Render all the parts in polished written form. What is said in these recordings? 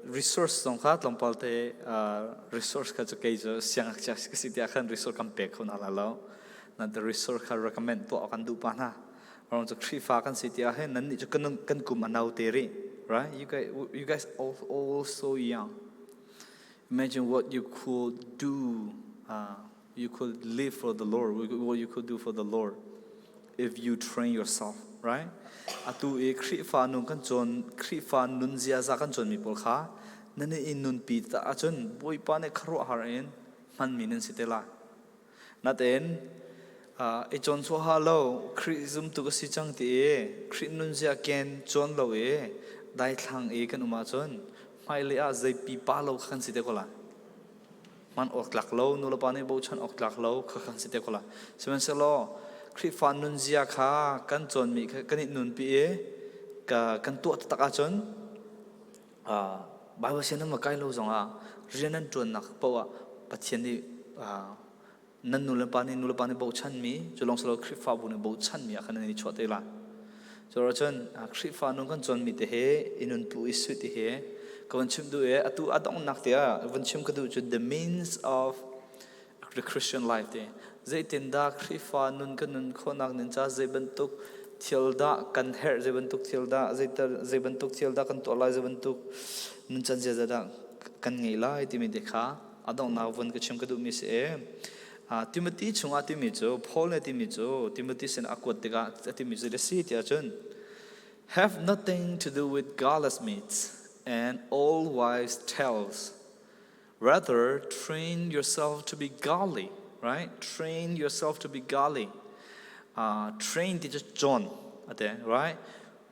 Resource zong kha tlawmpal te resource kha cu kei cu siangngakchia ka si tiah khan resource kan pek kho hna lai lo. Nan the resource kha recommend tuah kan duh pah hna. Rong cu Khrihfa kan si tiah hin nan nih cu kan kan kum a no te rih. Right? You guys all, all so young. Imagine what you could do. You could live for the Lord. What you could do for the Lord if you train yourself, right? Atu i Khrihfa nun kan cawn, Khrihfa nun ziaza kan cawnmi pawl kha nan i nunpi ta ahcun Bawipa nih khuaruahhar in hmanmi nan si te lai. Natein i cawn chuah ha lo, Khrih zumtu ka si cang ti i Khrih nunzia ken cawn lo i daithlang i kan um ahcun hmailei ah zeipi pa lo kha kan si te ko lai. Hman awk tlak lo, nulepa nih bochan awk tlak lo kha kan si te ko lai. Sihmanhsehlaw Khrihfa nunzia kha kan cawnmi kha kan i nunpi i kan tuah taktak ahcun Bible sian nan va kai lo zongah rian nan ṭuannak paoh ah Pathian nih nan nulepa nih nulepa nih bochanmi cu lawng si lo Khrihfabu nih bochanmi ah khan nan i chuah te lai. Cu cun Khrihfa nun kan cawnmi te he i nunpu i suit ti he ka van chim duh i atu a donghnak te ah van chim ka duh cu the means of the Christian life te zeitindah Khrihfa nun kan nun khawhnak ning ca zei bantuk thil dah kan herh, zei bantuk thil dah, zei bantuk thil dah kan tuah lai, zei bantuk nuncan ziaza dah kan ngei lai timi te kha a donghnak vun ka chim ka duhmi si e. Timothy chungah timi cu Paul nih timi cu Timothy sin a kuat tikah a timi cu a si tiah cun, "Have nothing to do with godless myths and old wives' tales. Rather, train yourself to be godly," right? Train yourself to be godly. Train ti cu cawn ate, right?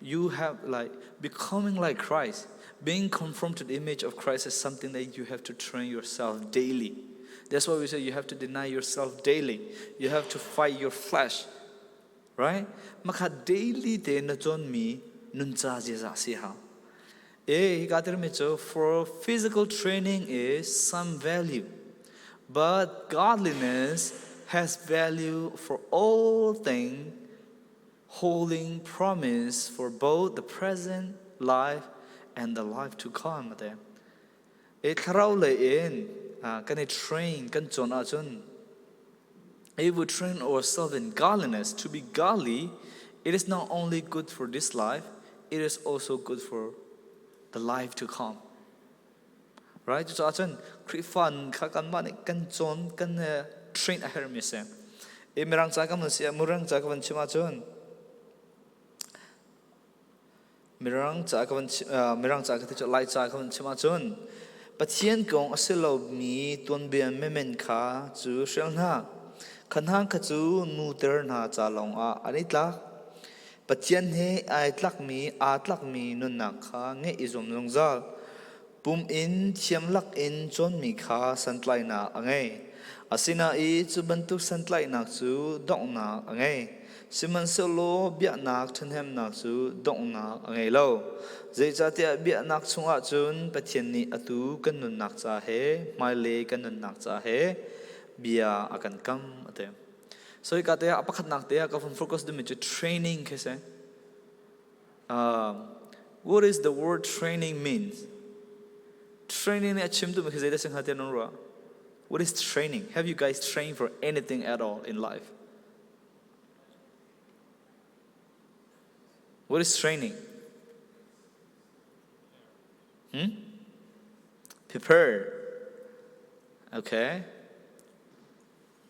You have, like, becoming like Christ, being conformed to the image of Christ is something that you have to train yourself daily. That's why we say you have to deny yourself daily. You have to fight your flesh, right? Makha daily te na cawn mi nunca ziaza si ha e hi ka tir mi cu, for physical training is some value, but godliness has value for all things, holding promise for both the present life and the life to come. Te e thlarau lei in kan i train kan cawn ahcun, if we train ourselves in godliness, to be godly, it is not only good for this life, it is also good for the life to come, right? Cucaah cun Khrihfa kha kanmah nih kan cawn, kan train a herhmi a si e. Mirang ca kan van si, mirang ca ka van chim ahcun, mirang ca ka van mirang ca ka ti cu Lai ca ka van chim ahcun, Pathian kong a si lomi tuanbia menmen kha cu hrial hna. Kha hna kha cu nuter hna ca lawng ah an i tlak. Pathian he ai tlakmi aa tlakmi nunnak kha ngeih i zuam zungzal. Pum in thiamlak in cawnmi kha santlaihnak a ngei. Asinain cu bantuk santlaihnak cu donghnak a ngei. Sihmanhsehlaw biaknak ṭhahnemnak cu donghnak a ngei lo. Zeicahtiah biaknak chungah cun Pathian nih atu kan nunnak ca he hmailei kan nunnak ca he bia a kan kam, a ti. So hika te ah a pakhatnak te ah ka fun focus dingmi cu training khi si. What is the word training means? Training nih a chim duhmi khi zeidah si hnga tiah nan ruah? What is training? Have you guys trained for anything at all in life? What is training? Hmm? Prepare. Okay.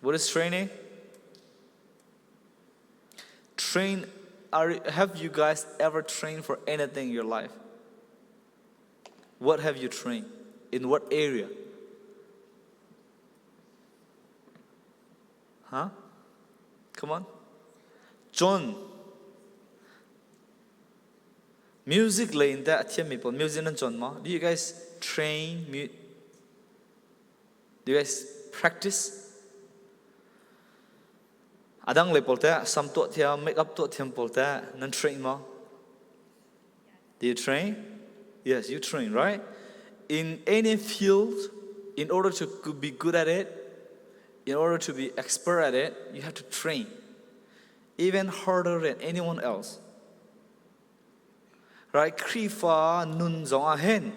What is training? Train are have you guys ever trained for anything in your life? What have you trained? In what area? Huh? Come on. John. Music lei in teh a thiammi pawl music nan cawn maw? Do you guys train? Do you guys practice? A dang lei pawl teh, sam tuah thiam, make up tuah thiam pawl teh nan train maw? Do you train? Yes, you train, right? In any field, in order to be good at it, in order to be expert at it, you have to train even harder than anyone else. Right? Khrihfa nun zong ah hin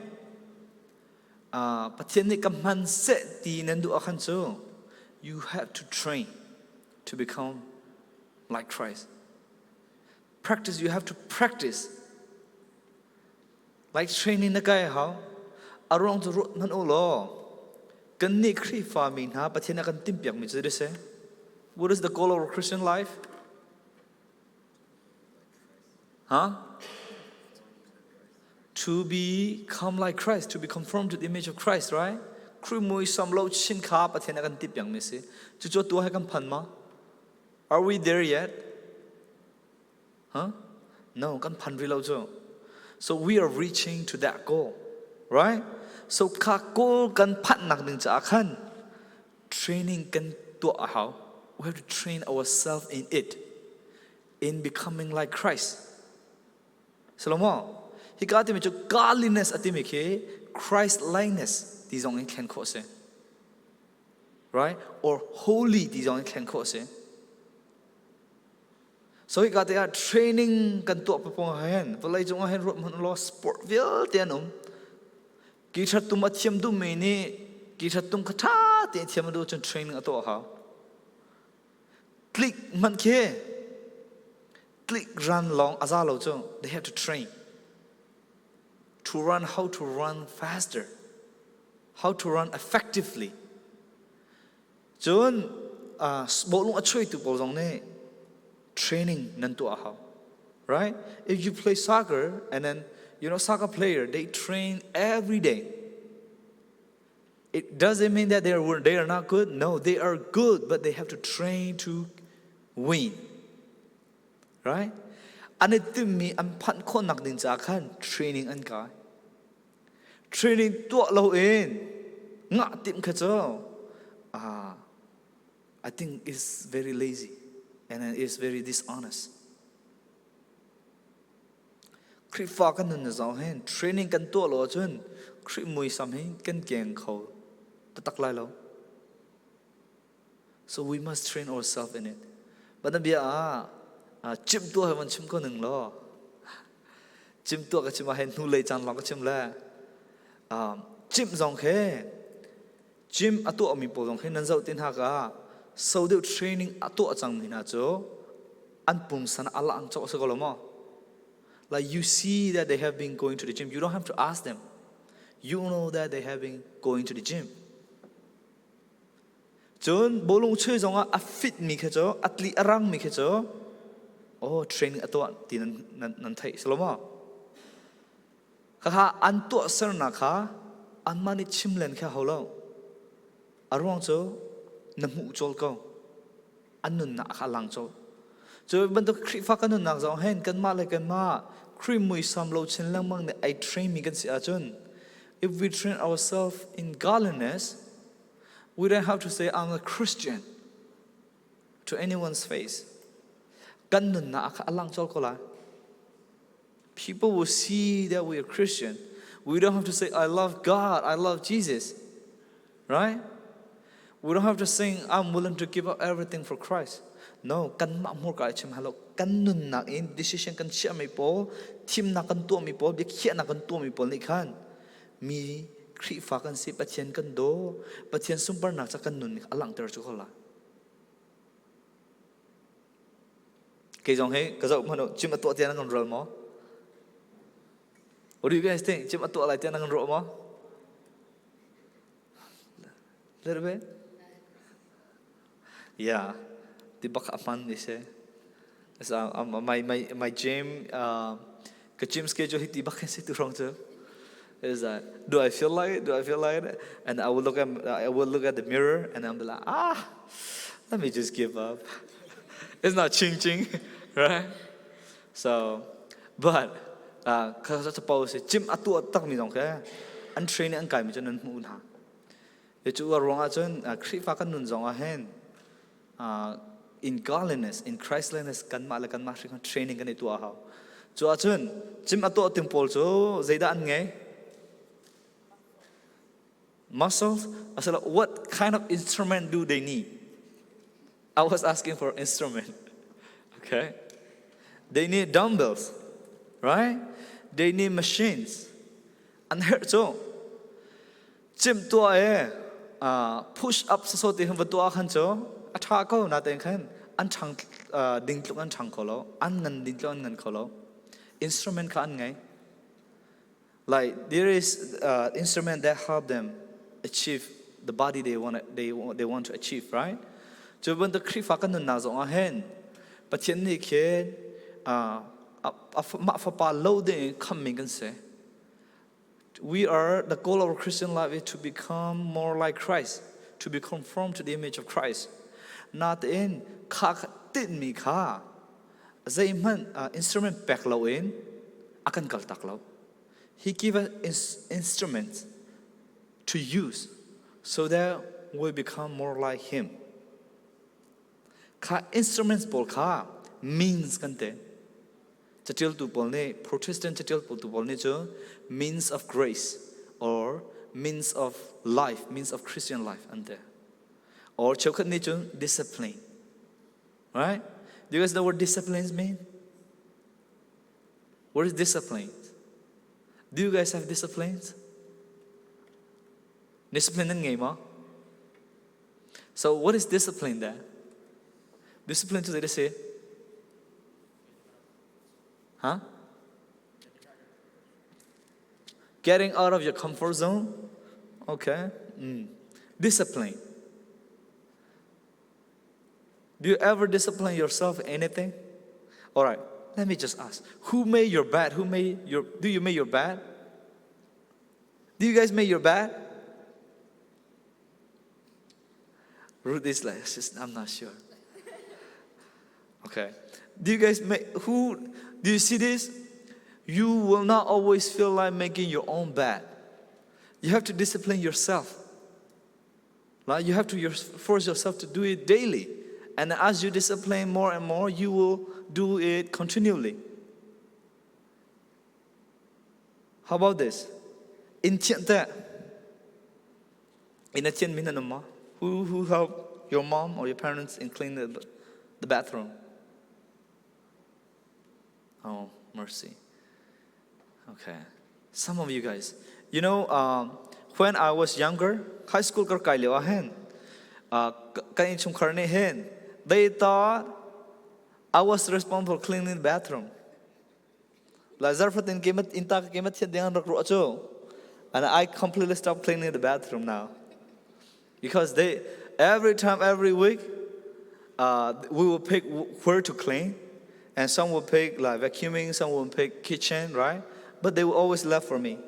Pathian nih ka hman seh ti nan duh ahkhan cu you have to train to become like Christ. Practice, you have to practice. Like training na kai hau. A ruang cu ruat hmanh u law kan nih Khrihfa mi hna Pathian a kan timhpiak mi cu zei What is the goal of our Christian life? Huh? To become like Christ, to be conformed to the image of Christ, right? Khrih muisam lo chin kha Pathian a kan timhpiak mi si. Cucu tu he kan phan ma? Are we there yet? Huh? No, kan phan rih lo cu. So we are reaching to that goal, right? So kha goal kan phanh nak ding caah khan training kan tuah a hau. We have to train ourselves in it, in becoming like Christ. Salomo, hika timi cu godliness a timi khi Christ likeness ti zong in thlen khawh a si. Right? Or holy ti zong in thlen khawh a si. So hika te ah training kan tuah papong ah hin vawlei cung ah hin ruat hmanh law sport vialte an um. Ki tum a thiam duhmi nih ki tum kha ṭha tein thiam a duh cun training a tuah hau. Tlik hmanh khi tlik run lawng a za lo cu they have to train to run how to run faster how to run effectively cun bawlung a chuaitu pawl zong nih training nan tuah a hau right if you play soccer and then you know soccer player they train every day it doesn't mean that they are not good no they are good but they have to train to win right an i timmi an phanh khawhnak ding caah khan training an kai Training tuah loin ngah timh kha cu I think is very lazy and is very dishonest. Khrihfa kan nun na zong hin training kan tuah lo ahcun Khrih muisam hi kan keng kho taktak lai lo. So we must train ourselves in it. But na bia ah chim tuah he van chim ko ning law. Chim tuah ka chim ah hin hnu lei caan lawng ka chim le chim zong khi gym a tuah mi pawl zong khi nan zoh tin hna ka so deuh training a tuah cang mi hna cu an pungsan a lang cawk si ko lo maw like you see that they have been going to the gym you don't have to ask them you know that they have been going to the gym Cun bawlung chuih zongah a fitmi kha cu a tli a rangmi kha cu oh training a tuah ti nan nan, nan theih si lo maw? Khakha an tuahsernak kha anmah nih chim len kha hau lo. A ruang cu na hmuh cawl ko. An nunnak kha a lang cawl. Cu bantuk Khrihfa kan nunnak zong hin kanmah le kanmah Khrih muisam lo chin lengmang nih ai train mi kan si ahcun if we train ourselves in godliness We don't have to say I'm a Christian to anyone's face. Kan nunnak kha a lang colh ko lai. People will see that we are Christian. We don't have to say I love God, I love Jesus. Right? We don't have to sing I'm willing to give up everything for Christ. No, kanmah hmurka i chim halo kan nunnak in decision kan chiahmi pawl, thimnak kan tuahmi pawl, biakhiahnak kan tuahmi pawl nih khan mi Khrihfa kan si Pathian kan daw Pathian sunparnak ca kan nun a langhter cu ko la kei zong hi ka zoh hmanh gym a tuah tiang kan rual maw What do you guys think? Gym a tuah lai tiang kan ruah maw? Little bit? Yeah. Ti bak a hman ni si. My my my gym ka gym schedule hi ti bak si tu rong cu. Is that do I feel like it? Do I feel like it? And I will look at I will look at the mirror and I'm like, ah, let me just give up. It's not ching ching, right? So, but kha suppose gym atu tak mi zong khe an training an kai mi cu nan hmuh hna. Cu ruangah cun Khrihfa kan nun zong ah hin in godliness, in Christliness kanmah le kanmah hrim training kan i tuah hau. Cu ahcun gym a tuah ting pawl cu zeidah an ngei? Muscles? Asala, what kind of instrument do they need? I was asking for instrument. Okay? They need dumbbells, right? They need machines. An herh cu. Cimh tuah e push up saso ti va tuah khan cu a ṭha ko natein khan an ṭhang ding tluk an ṭhang kho lo. An ngan ding tluk an ngan kho lo. Instrument kha an ngei. Like there is instrument that help them achieve the body they want to achieve, right? Cu bantuk Khrihfa kan nunnak zong ah hin Pathian nih khin mah fapa lo ding in khammi kan si. We are the goal of our Christian life is to become more like Christ, to be conformed to the image of Christ. Natein kha tinhmi kha zeihmanh instrument pek loin a kan kaltak lo. He give us instruments to use so that we become more like him. Kha instruments pawl kha means kan te. Catialtu pawl nih Protestant catialtu pawl nih cu means of grace or means of life, means of Christian life an te. Or cheukhat nih cun discipline. Right? Do you guys know what disciplines mean? What is discipline? Do you guys have disciplines? Discipline nan ngei maw? So what is discipline then? Discipline cu zei si? Huh? Getting out of your comfort zone? Okay. Discipline. Do you ever discipline yourself anything? All right, let me just ask. Who made your bed? Who made your do you make your bed? Do you guys make your bed? Ruth is like, I'm not sure. Okay. Do you guys make who do you see this? You will not always feel like making your own bed. You have to discipline yourself. Right? You have to force yourself to do it daily. And as you discipline more and more, you will do it continually. How about this? In thian in a thian min who help your mom or your parents in cleaning the bathroom? Oh, mercy. Okay. Some of you guys, when I was younger, high school kar kai lio ah hin, kan innchungkhar nih hin, they thought I was responsible for cleaning the bathroom. Lai zarfatin kemat inta kemat thian ding an rak ruah cu. And I completely stopped cleaning the bathroom now. Because they, every time, every week, we will pick where to clean. And some will pick like vacuuming, some will pick kitchen, right? But they will always left for me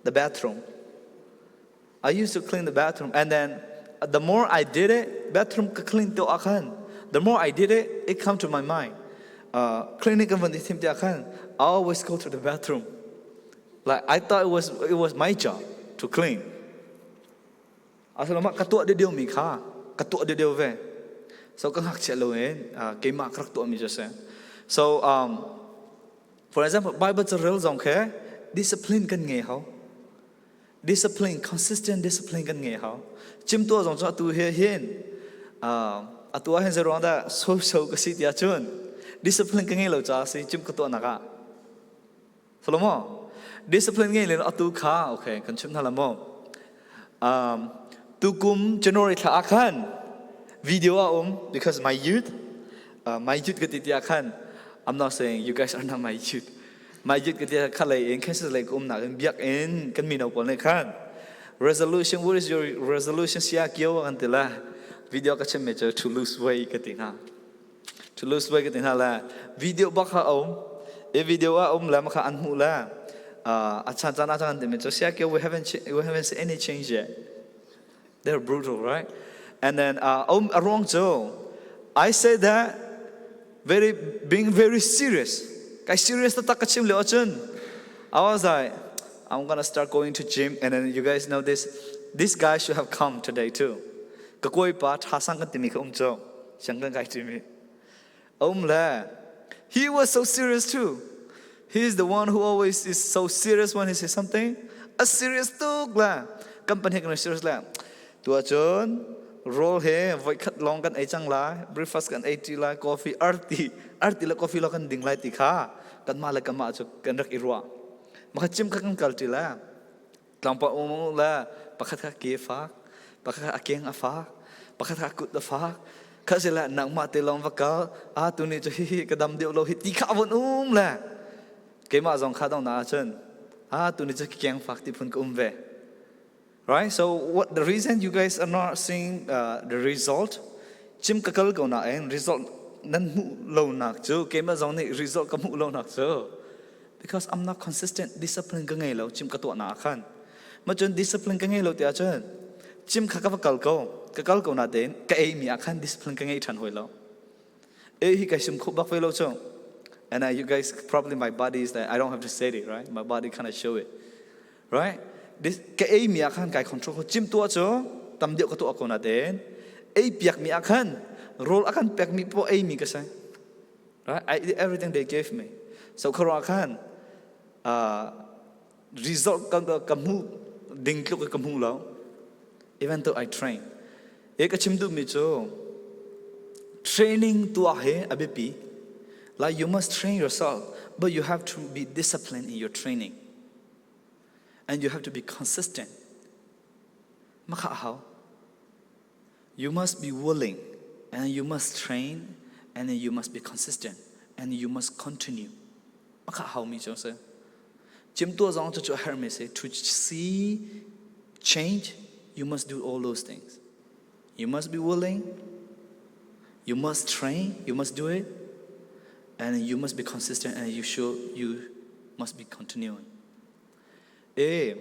the bathroom. I used to clean the bathroom, and then the more I did it, bathroom ka clean to akhan. The more I did it, it come to my mind. Cleaning kan van thim ti akhan, I always go to the bathroom. Like I thought it was my job to clean. Asalama ka tuah deuh mi kha ka tuah deuh ve. So ka ngakchia lo in keimah ka rak tuah mi cu si. So for example, Bible carel zong khe discipline kan ngei hau. Discipline, consistent discipline kan ngei hau. Chim tuah zong cu atu he hin atu ah hin zeiruang dah so so ka si tiah cun discipline ka ngei lo caah si chim ka tuah nak ah. Salomo, discipline ngei len atu kha okay kan chim hna la mo. Tukum January thla ah khan video a um because my youth ka ti tiah khan I'm not saying you guys are not my youth. My youth ka ti kha lei in Kansas lei ka um nak in biak in kan mino pawl nih khan resolution, what is your resolution sia kio kan ti la video ka chim me cu to lose weight ka ti hna. To lose weight ka ti hna la video bak kha um e video a um la ma kha an hmuh la a chan chan a chan ti me cu sia kio we haven't seen any change yet. They're brutal, right? And then a ruang cu I say that very being very serious. Kai serious tak ka chim lio ahcun I was like, I'm gonna start going to gym. And then you guys know this this guy should have come today too. Ka koi pa tha sang kan timi ka um cu siang kan kai timi um le he was so serious too. He's the one who always is so serious when he says something. A serious tuk la kan pan he kan serious la tu ahcun rawl he voi khat long kan ei cang lai, breakfast kan ei ti lai, coffee arti arti le coffee lo kan ding lai ti kha kan mah le kan mah cu kan rak i ruah. Maka gym kha kan kal ṭi la. Tlangpar um la pakhat kha ke fak, pakhat kha a keng a fak, pakhat kha kut a fak. Kha si la nangmah te lawng va kal. Ah tuni cu hihi ka dam deuh lo hi ti kha von um le. Keimah zong kha dong na ahcun ah tuni cu keng fak ti phun ka um ve. Right? So what the reason you guys are not seeing the result? Gym ka kal ko nain result nan hmuh lo nak cu keimah zong nih result ka hmuh lo nak cu because I'm not consistent, discipline ka ngei lo gym ka tuah na khan. Ma cun discipline ka ngei lo tiah cun gym kha ka va kal ko, ka kal ko na tein ka ei mi ah khan discipline ka ngei ṭhan hoi lo. E hi kai sim kho bak ve lo cu. And you guys probably, my body is like, I don't have to say it, right? My body kind of show it, right? This ka ei mi ah khan kai control ko. Gym tuah cu tam deuh ka tuah ko na tein ei piak mi ah khan rawl a kan pek mi po ei mi ka si, right? I eat everything they gave me. So khuaruah khan result ka hmu ding tluk ka hmu lo even though I train. E ka chim duh mi cu training tuah he a biapi. Like, you must train yourself, but you have to be disciplined in your training and you have to be consistent. Makha hau. You must be willing and you must train and then you must be consistent and you must continue. Makha hau mi cu si. Gym tuah zong cu a herh mi si. To see change, you must do all those things. You must be willing, you must train, you must do it, and you must be consistent and you must be continuing. E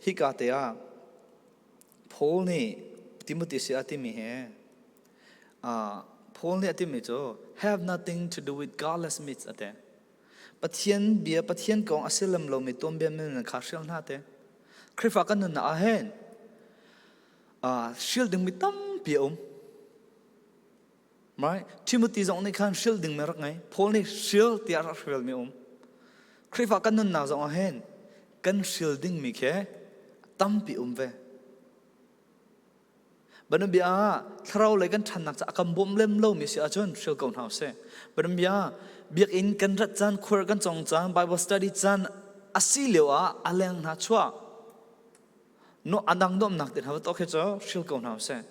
hika te ah Paul nih Timothy si a timi he Paul nih a timi cu have nothing to do with godless myths ate. Pathian bia, Pathian kong a si lem lomi tuanbia men kha hrial hna te. Khrihfa kan nunnak ah hin hrial dingmi tampi a um. Right? Timothy zong nih khan hrial dingmi rak ngei. Paul nih hrial tiah rak hrialmi um. Khrihfa kan nunnak zong ah hin kan hrial dingmi khi tampi um ve. Banabia ah thlarau lei kan ṭhannak caah kan bawm lem lomi si ahcun hrial ko hna usih. Banabia biakinn kan rat caan, khuar kan cong caan, Bible study caan a si lio ah a leng hna chuah. No adang nuamnak te hna va tuah khi cu hrial ko hna usih.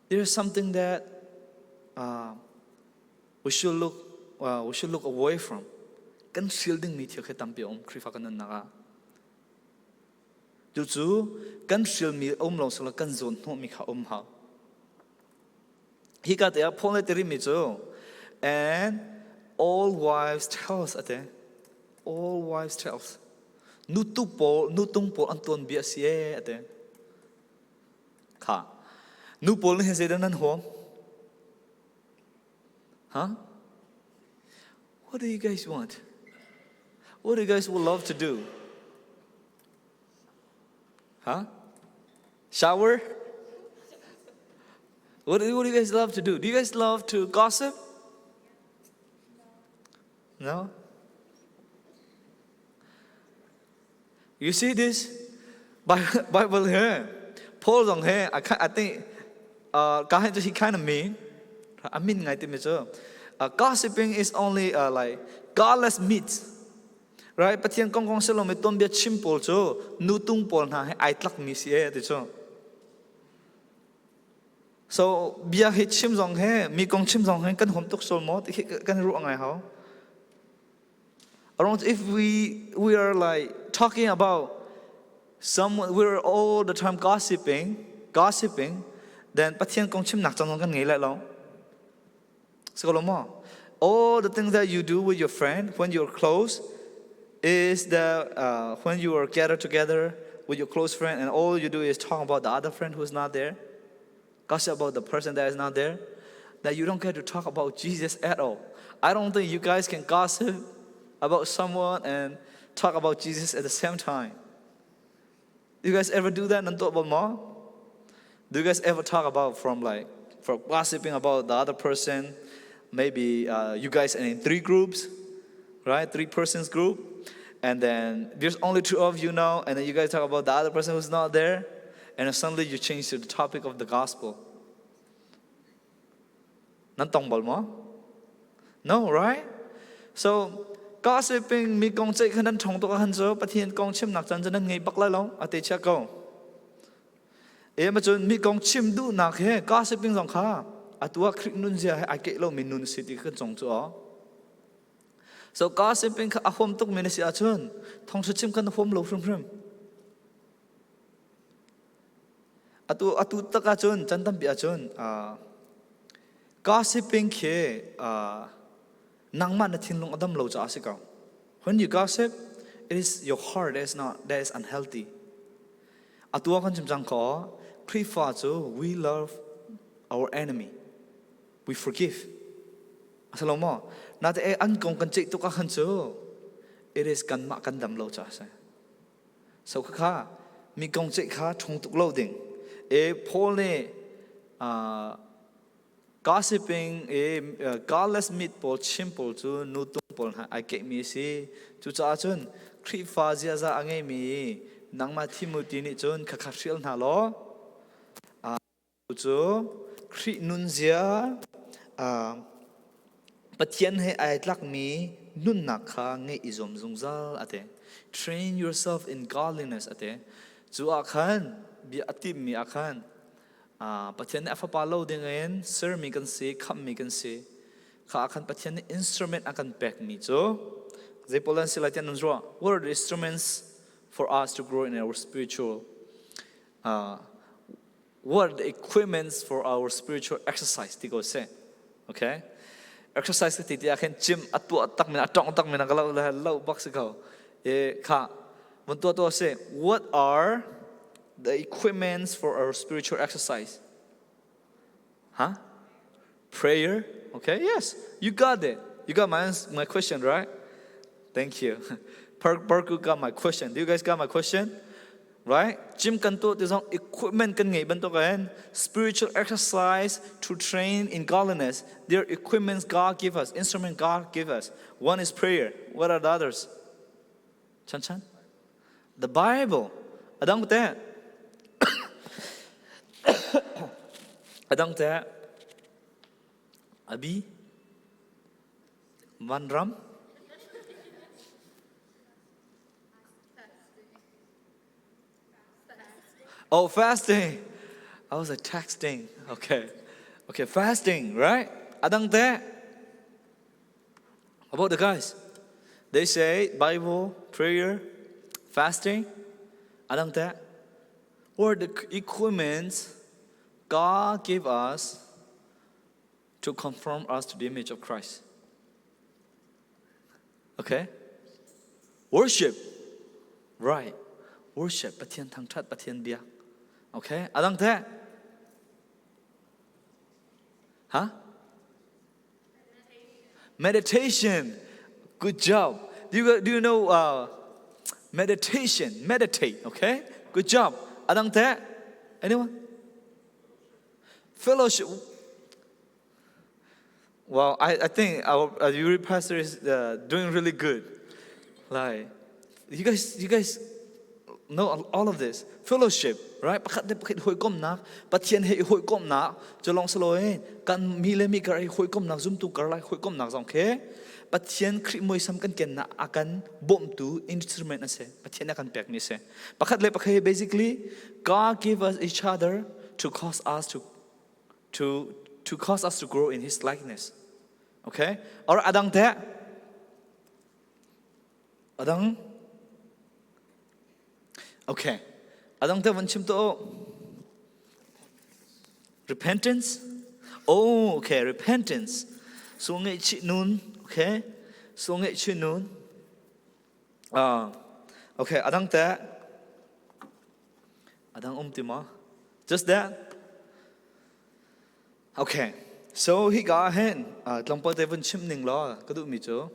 There is something that we should look away from. Kan hrial dingmi thil khi tampi a um Khrihfa kan nunnak ah. Cucu kan hrialmi a um lo sila kan zawn hnawhmi kha um hau. Hi ka te ah Paul nih tirimi cu and all wives tales ate, all wives tales, nutu pawl, nutung pawl an tuan bia si e ate. Kha nu pawl nih zeidah nan huam? Huh? What do you guys want? What do you guys would love to do? Huh? Shower? What do you guys love to do? Do you guys love to gossip? No? You see this Bible here? Paul zong he, I think, ka hin he kind of mean. I mean ngai ti mi cu. Gossiping is only like godless myths. Right? Pathian kong kong silo mi tuanbia chim pawl cu nutung pawl hna he ai tlak mi si e ti cu. So bia hi chim zong he, mi kong chim zong he kan huam tuk sol maw ti khi kan ruah ngai hau. Around if we are like talking about someone, we're all the time gossiping, gossiping, then Pathian kong chimnak cang kan ngei lai lo. So mo. All the things that you do with your friend when you're close is that when you are gathered together with your close friend and all you do is talk about the other friend who's not there, gossip about the person that is not there, that you don't get to talk about Jesus at all. I don't think you guys can gossip about someone and talk about Jesus at the same time. You guys ever do that? Do you guys ever talk about from like for gossiping about the other person? Maybe you guys are in three groups, right? Three persons group. And then there's only two of you now, and then you guys talk about the other person who's not there, and then suddenly you change to the topic of the gospel. Nan tong bal maw? No, right? So Gossiping mi kong ceih kha nan ṭhong tuk ahkhan cu Pathian kong chimnak caan cu nan ngei bak lai lo a te chia ko. E ma cun mi kong chim duhnak he gossiping zong kha atu ah Khrih nun zia he ai keih lomi nun si ti kan cong cu aw. So gossiping kha a huam tuk mi na si ahcun thawngṭha chim kan huam lo hrimhrim. Atu atu tak ahcun chan tampi ahcun gossiping khi nangmah na thinlung a dam lo caah a si ko. When you gossip, it is your heart that is not that is unhealthy. Atu ah kan chim cang ko, Khrihfa cu we love our enemy. We forgive. Asalo maw? Nate an kong kan ceih tuk ahkhan cu it is kanmah kan dam lo caah a si. So khakha mi kong ceih kha ṭhung tuk lo ding. E Paul nih gossiping e godless mit pawl chim pawl cu nu tung pawl hna ai keihmi a si. Cucaah cun Khrihfa ziaza a ngeimi nangmah Timothy nih cun khakha hrial hna law cu Khrih nunzia Pathian he ai tlakmi nunnak kha ngeih i zuam zungzal a ti. Train yourself in godliness a ti. Cu ah khan bia a timmi ah khan Pathian nih a fapa lo dingin sermi kan si, khamhmi kan si. Kha ah khan Pathian nih instrument a kan pekmi cu zei pawl an si lai tiah nan ruah? What are the instruments for us to grow in our spiritual what are the equipments for our spiritual exercise ti ko seh okay exercise ti ti ah khin gym a tuah tak men a tong tak men ka lo lo bak si ko e kha mun tuah tuah se what are the equipments for our spiritual exercise huh prayer okay yes you got it you got my my question right thank you Parku got my question do you guys got my question Right? Gym kan tuah ti zong equipment kan ngei bantuk in spiritual exercise to train in godliness. There are equipments God give us, instrument God give us. One is prayer. What are the others? Chan chan. The Bible. Adang te. Adang te. Abi. Vanram. Oh, fasting. I was like texting. Okay. Okay, fasting, right? Adang te. About the guys? They say Bible, prayer, fasting. Adang te. Or the equipment God gave us to conform us to the image of Christ. Okay? Worship. Right. Worship. Pathian thangthat, Pathian biak. Okay? Adang te? Huh? Meditation. Good job. Do you know meditation? Meditate. Okay? Good job. Adang te? Anyone? Fellowship. Well, I think our Yuri pastor is doing really good. Like, you guys know all of this. Fellowship, right? Pakhat le pakhat hawikomnak, Pathian he hawikomnak, cu lawng si loin kan mi le mi kar i hawikomnak, zumtu kar lai hawikomnak zong khi Pathian Khrih muisam kan kennak a kan bawmtu instrument a si. Pathian a kan pekmi a si. Pakhat le pakhat basically God gave us each other to cause us to grow in His likeness. Okay? Or adang te? Adang? Okay. Adang te van chim to repentance? Oh, okay, repentance. So ngai chi nun, okay? So ngai chi nun. Okay, adang te? Adang um ti ma? Just that? Okay. So hi ka hin tlawmpal te vun chim ning law ka duh mi cu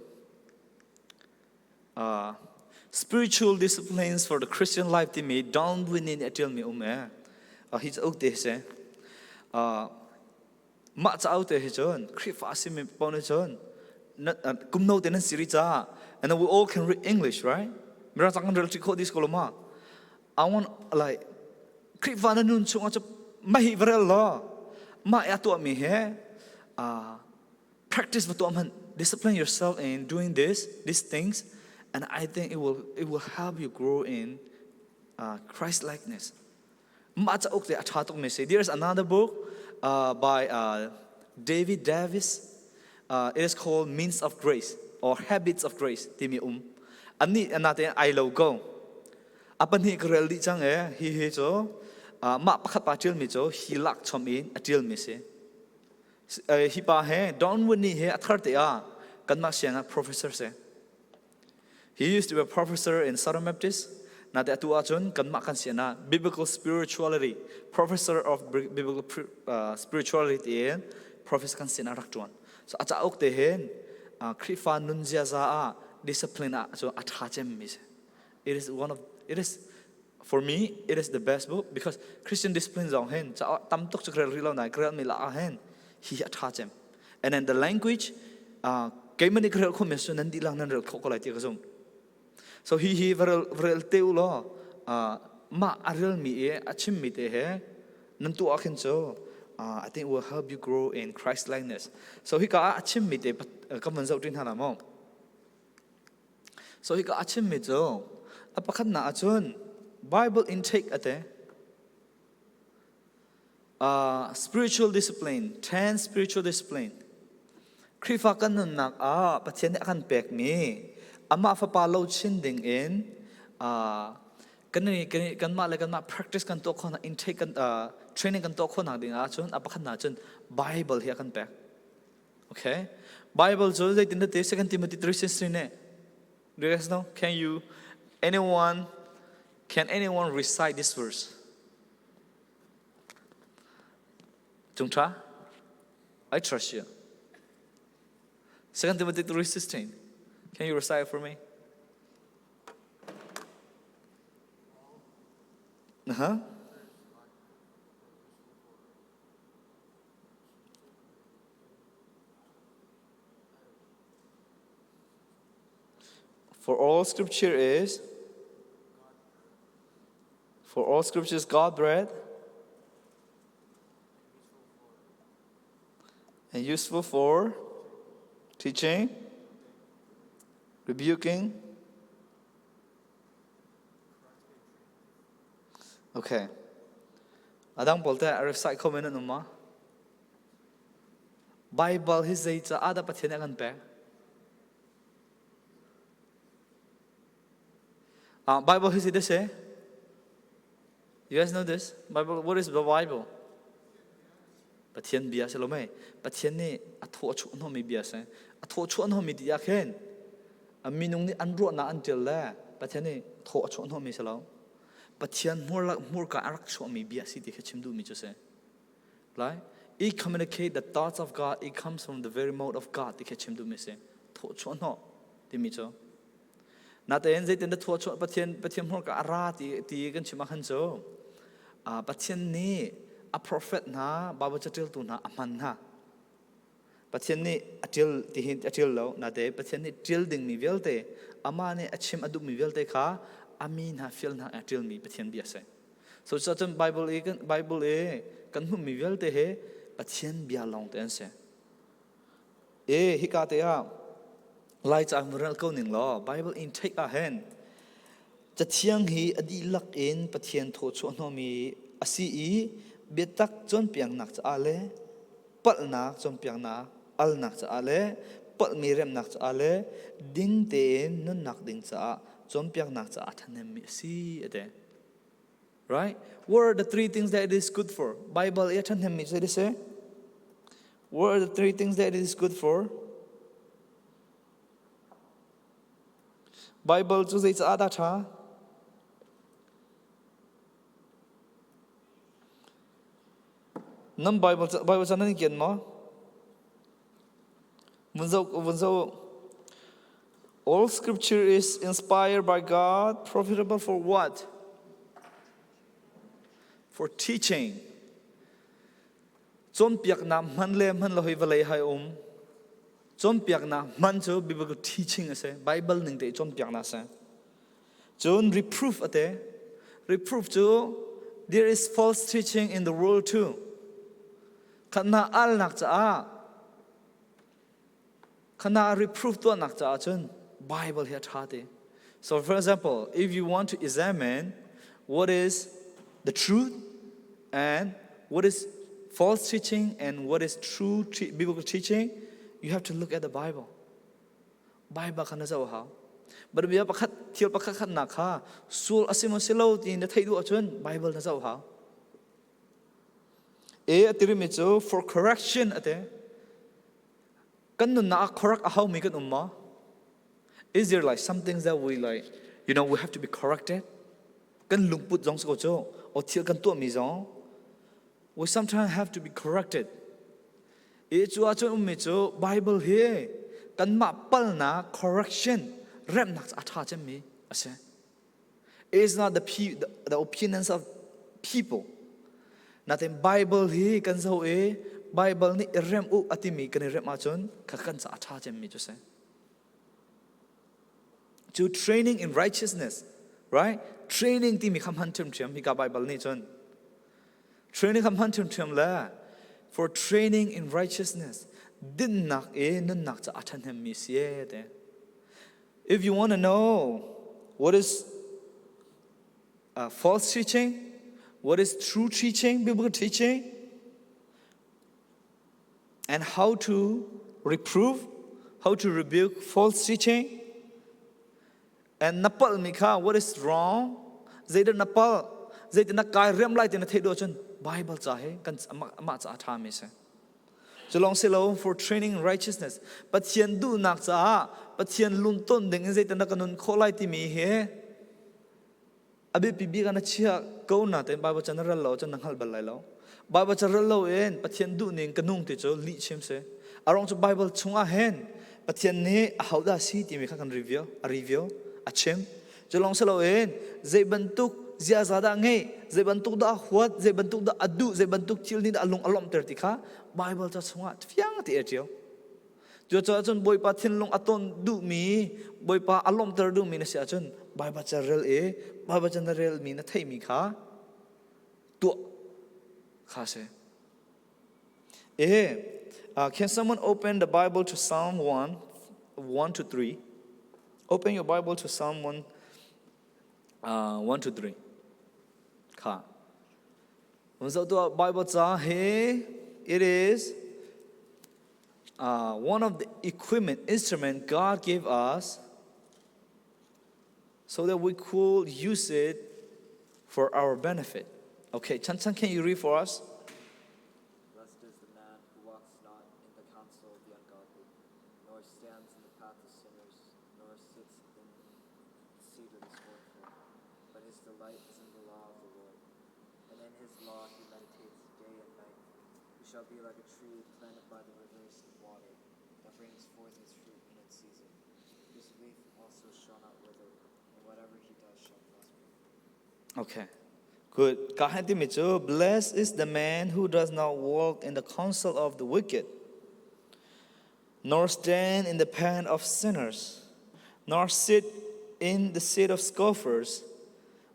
spiritual disciplines for the Christian life timi Don Winnie nih a ṭialmi um e. Hi cauk te hi si. Mah cauk te hi cun Khrihfa simi paoh nih cun kum no te nan si rih caah and we all can read English, right? Mirang ca kan rel ṭi khawh dis ko lo ma? I want like Khrihfa na nun chungah cu mah hi va rel law mah i a tuahmi he practice va tuah hmanh. discipline yourself in doing this, these things, and I think it will help you grow in Christ likeness. Mah cauk te a ṭha tuk mi si. There is another book by David Davis. It is called Means of Grace or Habits of Grace timi um. Annih natein ai lo ko. A pahnih ka rel dih cang e hi hi cu mah pakhat pa ṭialmi cu hi lak chom in a ṭialmi si. Hi pa he Don Whitney he a thar te ah kanmah siang ah professor si. He used to be a professor in Southern Baptist. Nate atu ahcun kanmah kan sian ah biblical spirituality, professor of biblical spirituality in professor kan sin ah rak ṭuan. So a cauk te hin Khrihfa nun ziaza ah discipline ah cu a ṭha cemmi si. It is one of it is for me it is the best book because Christian discipline zong hin ca tam tuk cu rel rih lo nai rel mi la ah hin hi a ṭha cem. And then the language keimah nih ka rel khawh mi su nan dihlak nan rel khawh ko lai ti ka zumh. So hi hi va rel te u law mah a rel mi i a chim mi te he nan tuah khin cu I think will help you grow in Christ likeness. So hika ah a chim mi te kan van zoh ṭi hna la maw? So hika a chimmi cu a pakhatnak ahcun Bible intake a ti. Spiritual discipline, 10 spiritual discipline. Khrihfa kan nunnak ah Pathian nih a kan pekmi amah fapa lo chin ding in kan kanmah le kanmah practice kan tuah khawhnak intake kan training kan tuah khawhnak ding ahcun a pakhatnak cun Bible hi a kan pek. Okay? Bible cu zeitin dah ti 2 Timothy 3:16 nih Do you guys know? Can you anyone can anyone recite this verse? Cung tha? I trust you. 2 Timothy 3:16. Can you recite it for me? Uh-huh. For all scripture is for all scripture is God breathed and useful for teaching, rebuking. Okay. Adang pawl teh a recite kho men an um ma? Bible hi zei caah dah Pathian a kan pek? Bible hi zei si? You guys know this? Bible, what is the Bible? Pathian bia si lo mei. Pathian nih a thaw a chuah hnawhmi bia si. A thaw chuah hnawhmi ti ah khin a minung nih an ruahnak an ṭial le Pathian nih thaw a chuah hnawhmi si lo. Pathian hmurka a rak chuahmi bia si ti kha chim duhmi cu si. Lai? It communicate the thoughts of God. It comes from the very mouth of God ti kha chim duhmi si. Thaw chuah hnawh timi cu. Natein zeitin dah thaw chuah Pathian Pathian hmurka a ra ti ti kan chim ah khan cu Pathian nih a prophet hna Bible caṭialtu hna a hman hna. Pathian nih a ṭial ti hin a ṭial lo nate Pathian nih ṭial dingmi vialte amah nih a chim a duhmi vialte kha a mi hna fial hna a ṭialmi Pathian bia a si. So cucun Bible i kan Bible i kan hmuhmi vialte hi Pathian bia lawng te an si. E hika te ah Lai ca rel ko ning law Bible in take ah hin Cathiang hi a dihlak in Pathian thawchuah hnawhmi a si i biatak cawnpiaknak caah le palhnak cawnpiaknak alnak caah le palhmi remnak caah le ding tein nunnak ding caah cawnpiaknak caah ṭhahnemmi a si a ti. Right? What are the three things that it is good for? Bible i a ṭhahnemmi cu a si. What are the three things that it is good for? Bible cu zeicah dah ṭha? Nan Bible Bible ca nan kian maw? Vun zoh vun zoh. All scripture is inspired by God, profitable for what? For teaching. Cawnpiaknak hman le hman lo hi vawlei hai um. Cawnpiaknak hman cu biblical teaching a si. Bible ning te cawnpiaknak a si. Cun reproof a te. Reproof cu there is false teaching in the world too. Khatna alnak caah. Khana reproof tuahnak caah cun Bible hi a ṭha te. So for example, if you want to examine what is the truth and what is false teaching and what is true biblical teaching, you have to look at the Bible. Bible kha na zoh hau. But bia pakhat thil pakhat khatnak kha sul a si maw si lo ti na theih duh ahcun Bible na zoh hau. E a tirimi cu for correction ate. Kan nunnak ah correct a haumi kan um maw? Is there like something that we like, we have to be corrected? Kan lungput zong si ko cu, o thil kan tuahmi zong, we sometimes have to be corrected. I cu ahcun ummi cu Bible hi kanmah palnak correction remnak a ṭha cemmi a si. It is not the opinions of people. Natin Bible hi kan zoh i Bible nih i rem u a timi kan i rem ahcun kha kan ca a ṭha cemmi cu si. Cu training in righteousness, right? Training timi kha hman ṭhiamṭhiam hika Bible nih cun. Training kha hman ṭhiamṭhiam le for training in righteousness dinnak i nunnak ca a ṭhahnemmi si e te. If you want to know what is false teaching, what is true teaching, biblical teaching, and how to reprove, how to rebuke false teaching, and na palmi kha what is wrong, zeidah na pal, zeitin na kai rem lai ti na theih duh ahcun Bible ca hi kan amah ca a ṭhami si. Cu lawng si lo for training righteousness Pathian duhnak caah Pathian lunton ding in zeitin dah ka nun khawh lai timi hi a biapi bik ah na chia ko na tein Bible ca na rel lo cun na hngal bal lai lo. Bible ca rel lo in Pathian duhning ka nung ti cu lih chim si. A ruang cu Bible chungah hin Pathian nih ahodah si timi kha kan review, a review, a chim. Cu lawng si loin zei bantuk ziaza dah ngei, zei bantuk dah a huat, zei bantuk dah a duh, zei bantuk thil nih dah a lung a lawmhter ti kha Bible ca chungah fiang te a ṭial. Cucaah cun Bawipa thinlung a ton duhmi, Bawipa a lawmhter duhmi na si ahcun Bible ca rel i Bible ca na relmi na theihmi kha tuah kha si. Eh, can someone open the Bible to Psalm 1, 1 to 3? Open your Bible to Psalm 1, 1 to 3. Kha. Bible ca he it is one of the equipment, instrument God gave us so that we could use it for our benefit. Okay, Chan Chan, can you read for us? Blessed is the man who walks not in the counsel of the ungodly, nor stands in the path of sinners, nor sits in the seat of the scornful. But his delight is in the law of the Lord, and in his law he meditates day and night. He shall be like a tree planted by the rivers of water, that brings forth its fruit in its season. His leaf also shall not wither, and whatever he does shall prosper. Okay. Good. Ka han timi cu blessed is the man who does not walk in the counsel of the wicked, nor stand in the path of sinners, nor sit in the seat of scoffers,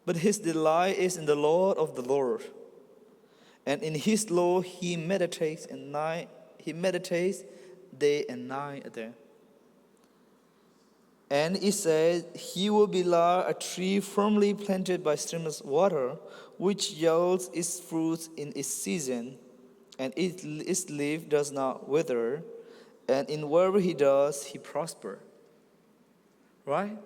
but his delight is in the law of the Lord. And in his law he meditates and night he meditates day and night there. And he said, He will be like a tree firmly planted by streams of water, which yields its fruits in its season, and its leaf does not wither, and in whatever he does, he prosper. Right?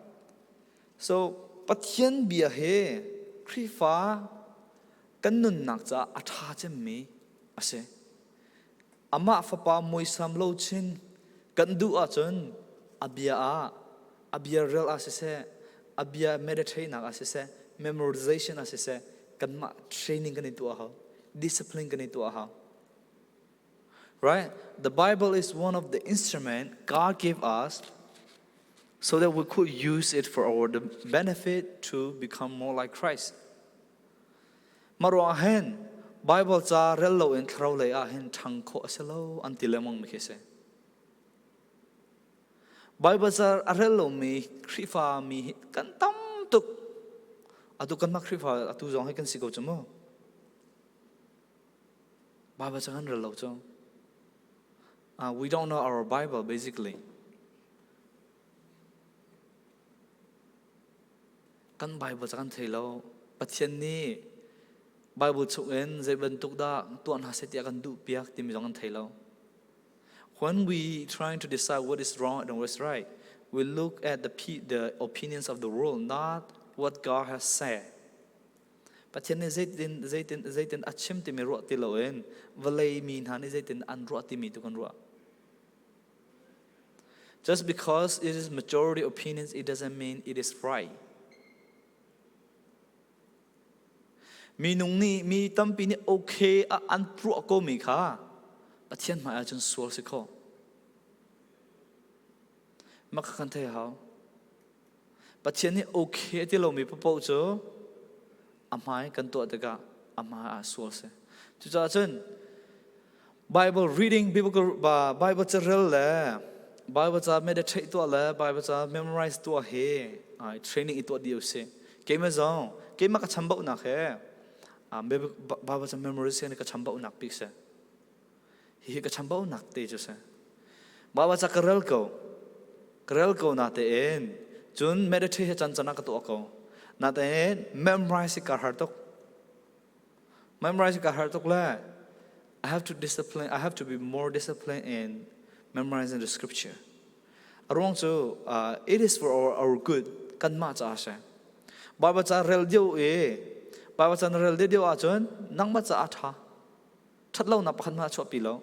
So, Pathian bia he Khrihfa kan nunnak caah a ṭha cemmi a si. Amah fapa muisam lo chin kan duh ahcun a bia ah a bia rel ah siseh, a bia meditate nak ah siseh, memorization ah siseh, kanmah training kan i tuah hau, discipline kan i tuah hau. Right? The Bible is one of the instrument God gave us so that we could use it for our benefit to become more like Christ. Mah ruangah hin Baibal ca rel loin thlarau lei ah hin ṭhang khawh a si lo an ti lengmang mi khi a si. Baibal ca a rel lomi Khrihfa mi hi kan tam tuk. Atu kanmah Khrihfa atu zong hi kan si ko cu mu. Baibal ca kan rel lo cu. We don't know our Bible basically. Kan Bible ca kan thei lo. Pathian nih Bible chungin zei bantuk dah tuah hna seh tiah kan duh piak timi zong kan thei lo. When we trying to decide what is wrong and what is right, we look at the opinions of the world, not what God has said. Pathian nih zeitin zeitin zeitin a chim timi ruah ti loin vawlei mi hna nih zeitin an ruah timi tu kan ruah. Just because it is majority opinions, it doesn't mean it is right. Minung nih mi tampi nih okay a an ruah ko mi kha Pathian hmai ahcun sual si kho. Maka kan thei hau. Pathian nih okay a ti lomi paoh cu a hmai kan tuah tikah a hmai ah sual si. Cucaah cun Bible reading, biblical Bible carel le Bible ca meditate tuah le Bible ca memorize tuah hi training i tuah dih si. Keimah zong keimah ka chambaunak he Bible ca memorize hi ka chambaunak bik si. Hihi ka chambaunak te cu si. Bible ca ka rel ko. Ka rel ko na tein cun meditate hi can can ah ka tuah ko. Na tein memorize ka har tuk. Memorize ka har tuk le I have to discipline I have to be more disciplined in memorizing the scripture. A ruang cu it is for our good kanmah caah si. Bible ca rel deuh i Bible ca na rel deuh deuh ahcun nangmah caah a ṭha. Ṭhat lonak pakhat hmanh a chuahpi lo.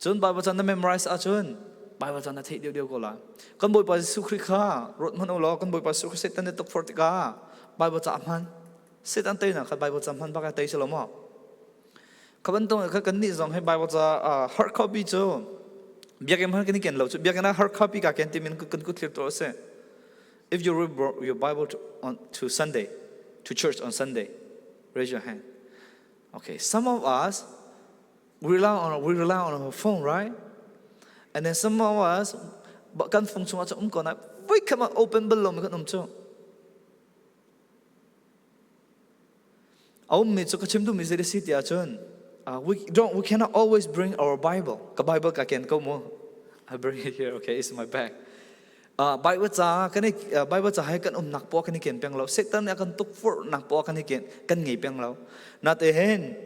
Cun Bible ca na memorize ahcun Bible ca na theih deuh deuh ko lai. Kan Bawipa Jesuh Khrih kha ruat hmanh u law kan Bawipa Jesuh Khrih Satan nih tukforh tikah Bible ca a hman. Satan teinak kha Bible ca hman bak tei si lo maw? Kha bantuk kha kan nih zong hi Bible ca hard copy cu biakinn hman kan i ken lo cu biakinn ah hard copy ka ken timin kan kut thlir to a si. If you read your Bible to Sunday, to church on Sunday, raise your hand. Okay, some of us we rely on our phone, right? And then some of us kan phone chungah cu um ko na voi khat ma open bal lo mi kan um cu. A ummi cu ka chim duhmi zei si ti ahcun we cannot always bring our Bible. Ka Bible ka ken ko mu. I bring it here, okay, it's in my bag. Bible ca kan i Bible ca hai kan umnak poah kan i ken peng lo. Satan nih a kan tukforhnak poah kan i ken kan ngei peng lo. Nate hen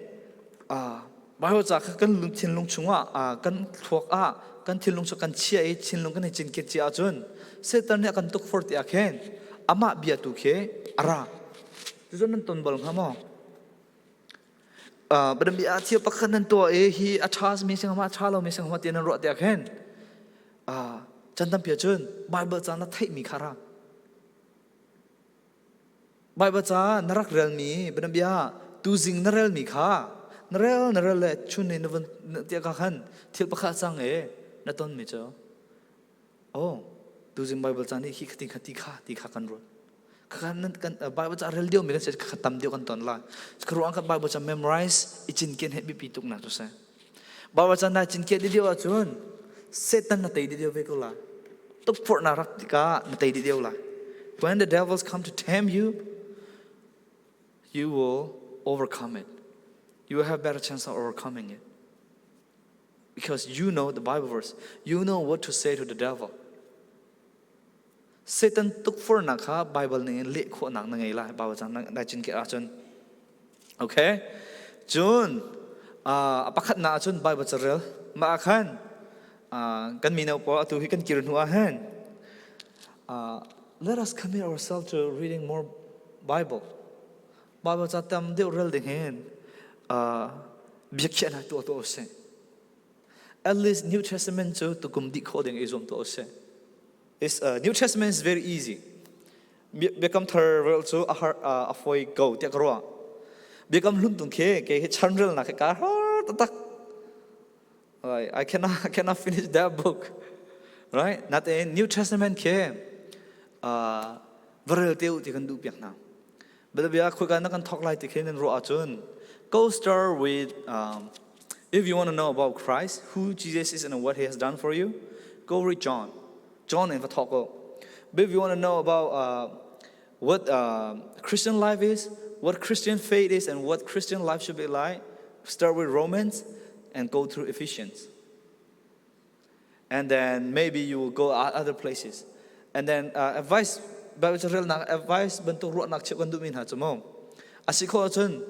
Bible ca kha kan thinlung chungah kan thluak ah kan thinlung cu kan chia i thinlung kan i cinket cia ahcun Satan nih a kan tukforh ti ah khin amah bia tu khi a ra. Cucu nan ton bal hnga maw? Badambi ah thil pakhat nan tuah i hi a ṭha mi sing ma ṭha lo mi sing ma ti nan ruah ti ah khin chan tampi ahcun Bible ca na theihmi kha ra. Bible ca na rak relmi bianabia tuzing na relmi kha na rel na rel le chun ni na vun tiah ka khan thil pakhat cang e na ton mi cu oh tuzing Bible ca nih hi khati khati kha ti kha kan ruat kan kan Bible ca rel deuh mi kan se kha tam deuh kan ton lai ka ruang kan Bible ca memorize i cinken he biapi tuk na cu se Bible ca na cinken di deuh ahcun Satan na tei di deuh ve ko lai tukforhnak rak tikah na tei dih lai. When the devils come to tempt you, you will overcome it. You will have better chance of overcoming it. Because you know the Bible verse. You know what to say to the devil. Satan tukforhnak kha Bible ning in leh khawhnak na ngei lai. Bible cang na cin ke ahcun. Okay? Cun a pakhatnak ahcun Bible carel. Mah ah khan kan mino pawl atu hi kan kir hnu ah hin let us commit ourselves to reading more Bible. Bible ca tam deuh rel ding hin biakhiahnak tuah tuah usih. At least New Testament cu tukum dih khawh ding i zuam tuah usih. It's, New Testament is very easy. Biakam thar rel cu a har a fawi ko tiah ka ruah. Biakam hlun tung khi kei hi chan relnak hi ka har taktak. I cannot finish that book. Right? Natein New Testament khi va rel te u ti kan duh piak hna. Bialabia khuika na kan thok lai ti khi nan ruah ahcun go start with if you want to know about Christ, who Jesus is and what he has done for you, go read John. John in va thok ko. But if you want to know about what Christian life is, what Christian faith is, and what Christian life should be like, start with Romans and go through Ephesians. And then maybe you will go other places. And then advice Bible carelnak advice bantuk ruahnak cheuh kan duhmi hna cu mu. A si khawh ahcun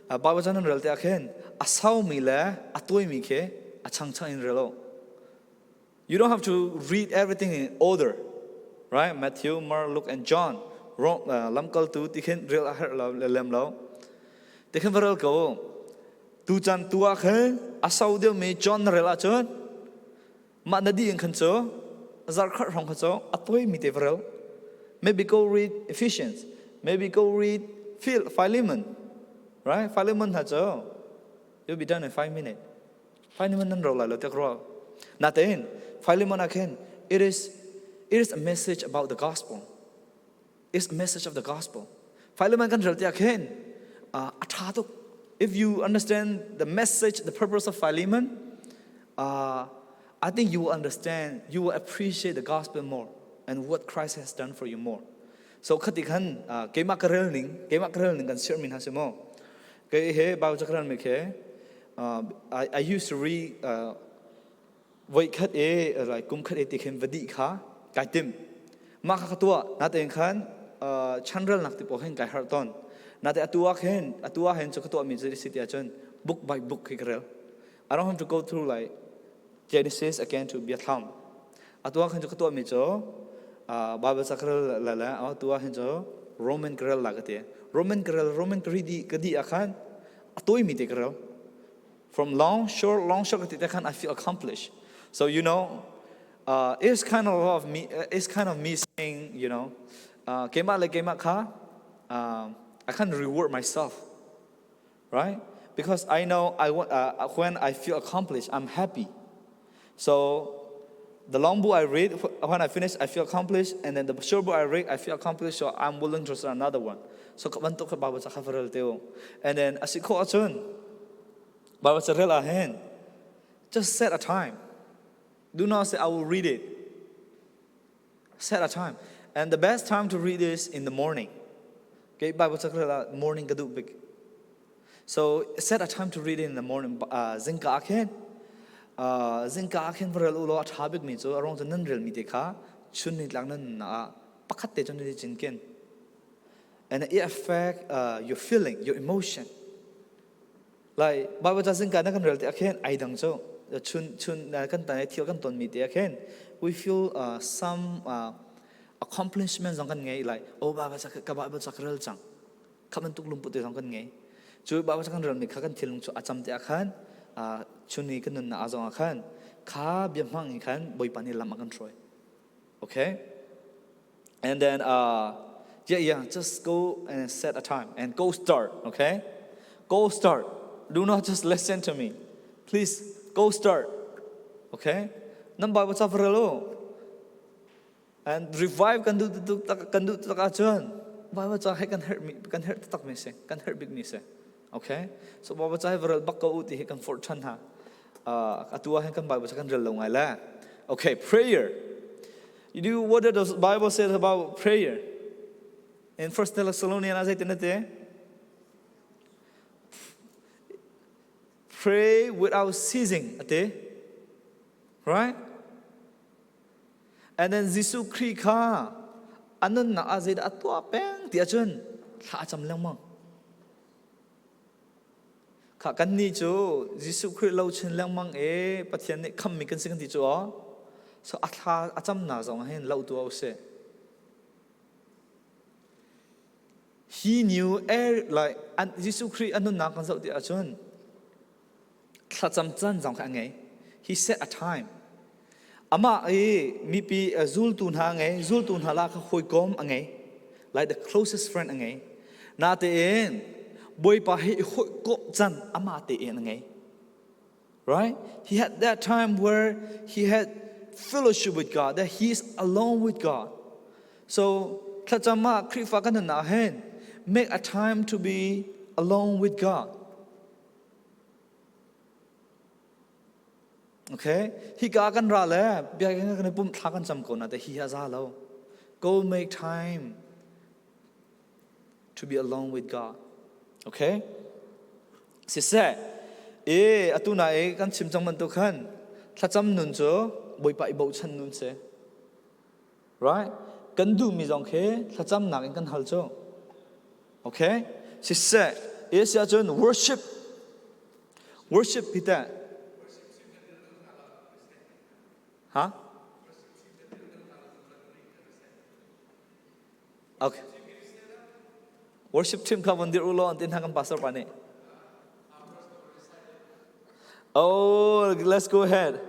Bible ca nan rel te ah khin a saumi le a tuaimi khi a changchang in rel u. You don't have to read everything in order, right? Matthew, Mark, Luke, and John. Lamkaltu ti khin rel a herh lo lem lo. Ti khin va rel ko. Tu chan tu ah khin a sau deuhmi John na rel ahcun mah na dih in khan cu zarkhat hrawng kha cu a tuaimi te va rel. Maybe go read Ephesians. Maybe go read Philemon. Right? Philemon hna cu you'll be done in 5 minutes. Philemon nan rau lai lo tiah ka ruah. Natein Philemon ah khin it is a message about the gospel. It's a message of the gospel. Philemon kan rel tiah khin a ṭha tuk. If you understand the message, the purpose of Philemon, I think you will understand, you will appreciate the gospel more and what Christ has done for you more. So khati khan keimah ka rel ning, keimah ka rel ning kan share min ha si mo. Kei he Bible ca ka rel mi khe I used to read voi khat e like kum khat e ti khin va di kha kai tim. Mah kha ka tuah natein khan chanrel nak ti po khin kai har ton. Nate atu ah khin atu ah hin cu ka tuah mi cu si ti ahcun book by book khi ka rel. I don't have to go through like Genesis again to Biathlam. Atu ah khin cu ka tuah mi cu Bible ca ka rel la le atu ah hin cu Roman ka rel la ka ti. Roman ka rel Roman ka di ka di ah khan a tawi mi te ka rel. From long short long short ka ti te khan I feel accomplished. So it's kind of me saying keimah le keimah kha I can reward myself, right? Because I know I want, when I feel accomplished, I'm happy. So the long book I read, when I finish, I feel accomplished, and then the short book I read, I feel accomplished, so I'm willing to start another one. So ka bantuk ka Bible ca kha va rel te u. And then a si khawh ahcun Bible ca rel ah hin just set a time. Do not say I will read it. Set a time. And the best time to read is in the morning. Okay, Bible ca rel ah morning ka duh bik. So set a time to read it in the morning. Zingka ah khin zingka ah khin va rel u law a ṭha bikmi cu a ruang cu nan relmi te kha chun nitlak nan nunnak ah pakhat te cu nan i cinken. And it affect your feeling, your emotion. Like Bible ca zingka na kan rel te ah khin ai dang cu chun chun kan tan thil kan tonmi te ah khin we feel some accomplishment zong kan ngei, like, oh, Bible ca ka Bible ca ka rel cang kha bantuk lungput te zong kan ngei. Cu Bible ca kan relmi kha kan thinlung cu a cam te ah khan chun i kan nunnak ah zong ah khan kha bia hmang in khan Bawipa nih lam a kan hruai. Okay, and then yeah, just go and set a time and go start. Okay, go start. Do not just listen to me, please. Go start, okay? Nan Bible ca va rel u and revive kan duh kan duh tak ahcun Bible ca he kan herh mi kan herh taktak mi si, kan herh bik mi si. Okay, so Bible ca he va rel bak ko u ti hi kan forh than hna. Atu ah hin kan Bible ca kan rel lo ngai le. Okay, prayer. You do what does Bible say about prayer in First Thessalonians? Zeitin ate? Pray without ceasing ate, right? And then Jesuh Khrih kha a nunnak ah zeidah a tuah peng ti ahcun thla a cam lengmang. Kha kan nih cu Jesuh Khrih lo chin lengmang e Pathian nih khammi kan si kan ti cu aw. So a thla a camnak zong hin lo tu usih. He knew air like Jesuh Khrih a nunnak kan zoh ti ahcun thlacam caan zong kha a ngei. He set a time. Amah i mipi zultu hna ngei, zultu hna la kha hawikom a ngei. Like the closest friend a ngei. Natein Bawipa hi hawikom can amah tein a ngei. Right? He had that time where he had fellowship with God, that he is alone with God. So, thlacam ah Khrihfa kan nun ah hin make a time to be alone with God. Okay? Hika kan ra le biakinn kan i pumh thla kan cam ko na te hi a za lo. Go make time to be alone with God. Okay? Siseh, e atu na e kan chim cang bantuk khan thlacam nun cu Bawipa i bochan nun si. Right? Kan duhmi zong khi thlacamnak in kan hal cu. Okay? Siseh, Asia cun worship worship hi teh Ha? Okay. Worship team kha von dir u law an tin hna kan pastor pa nih. Oh, let's go ahead.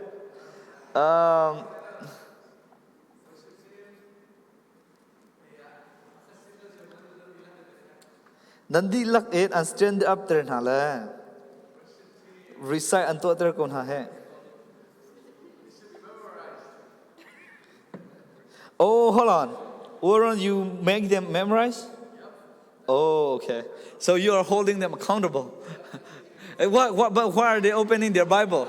Nan dihlak in an stand up ter hna le recite an tuahter ko hna he. Oh, hold on. Weren't you make them memorize? Oh, okay. So you are holding them accountable. What, but why are they opening their Bible?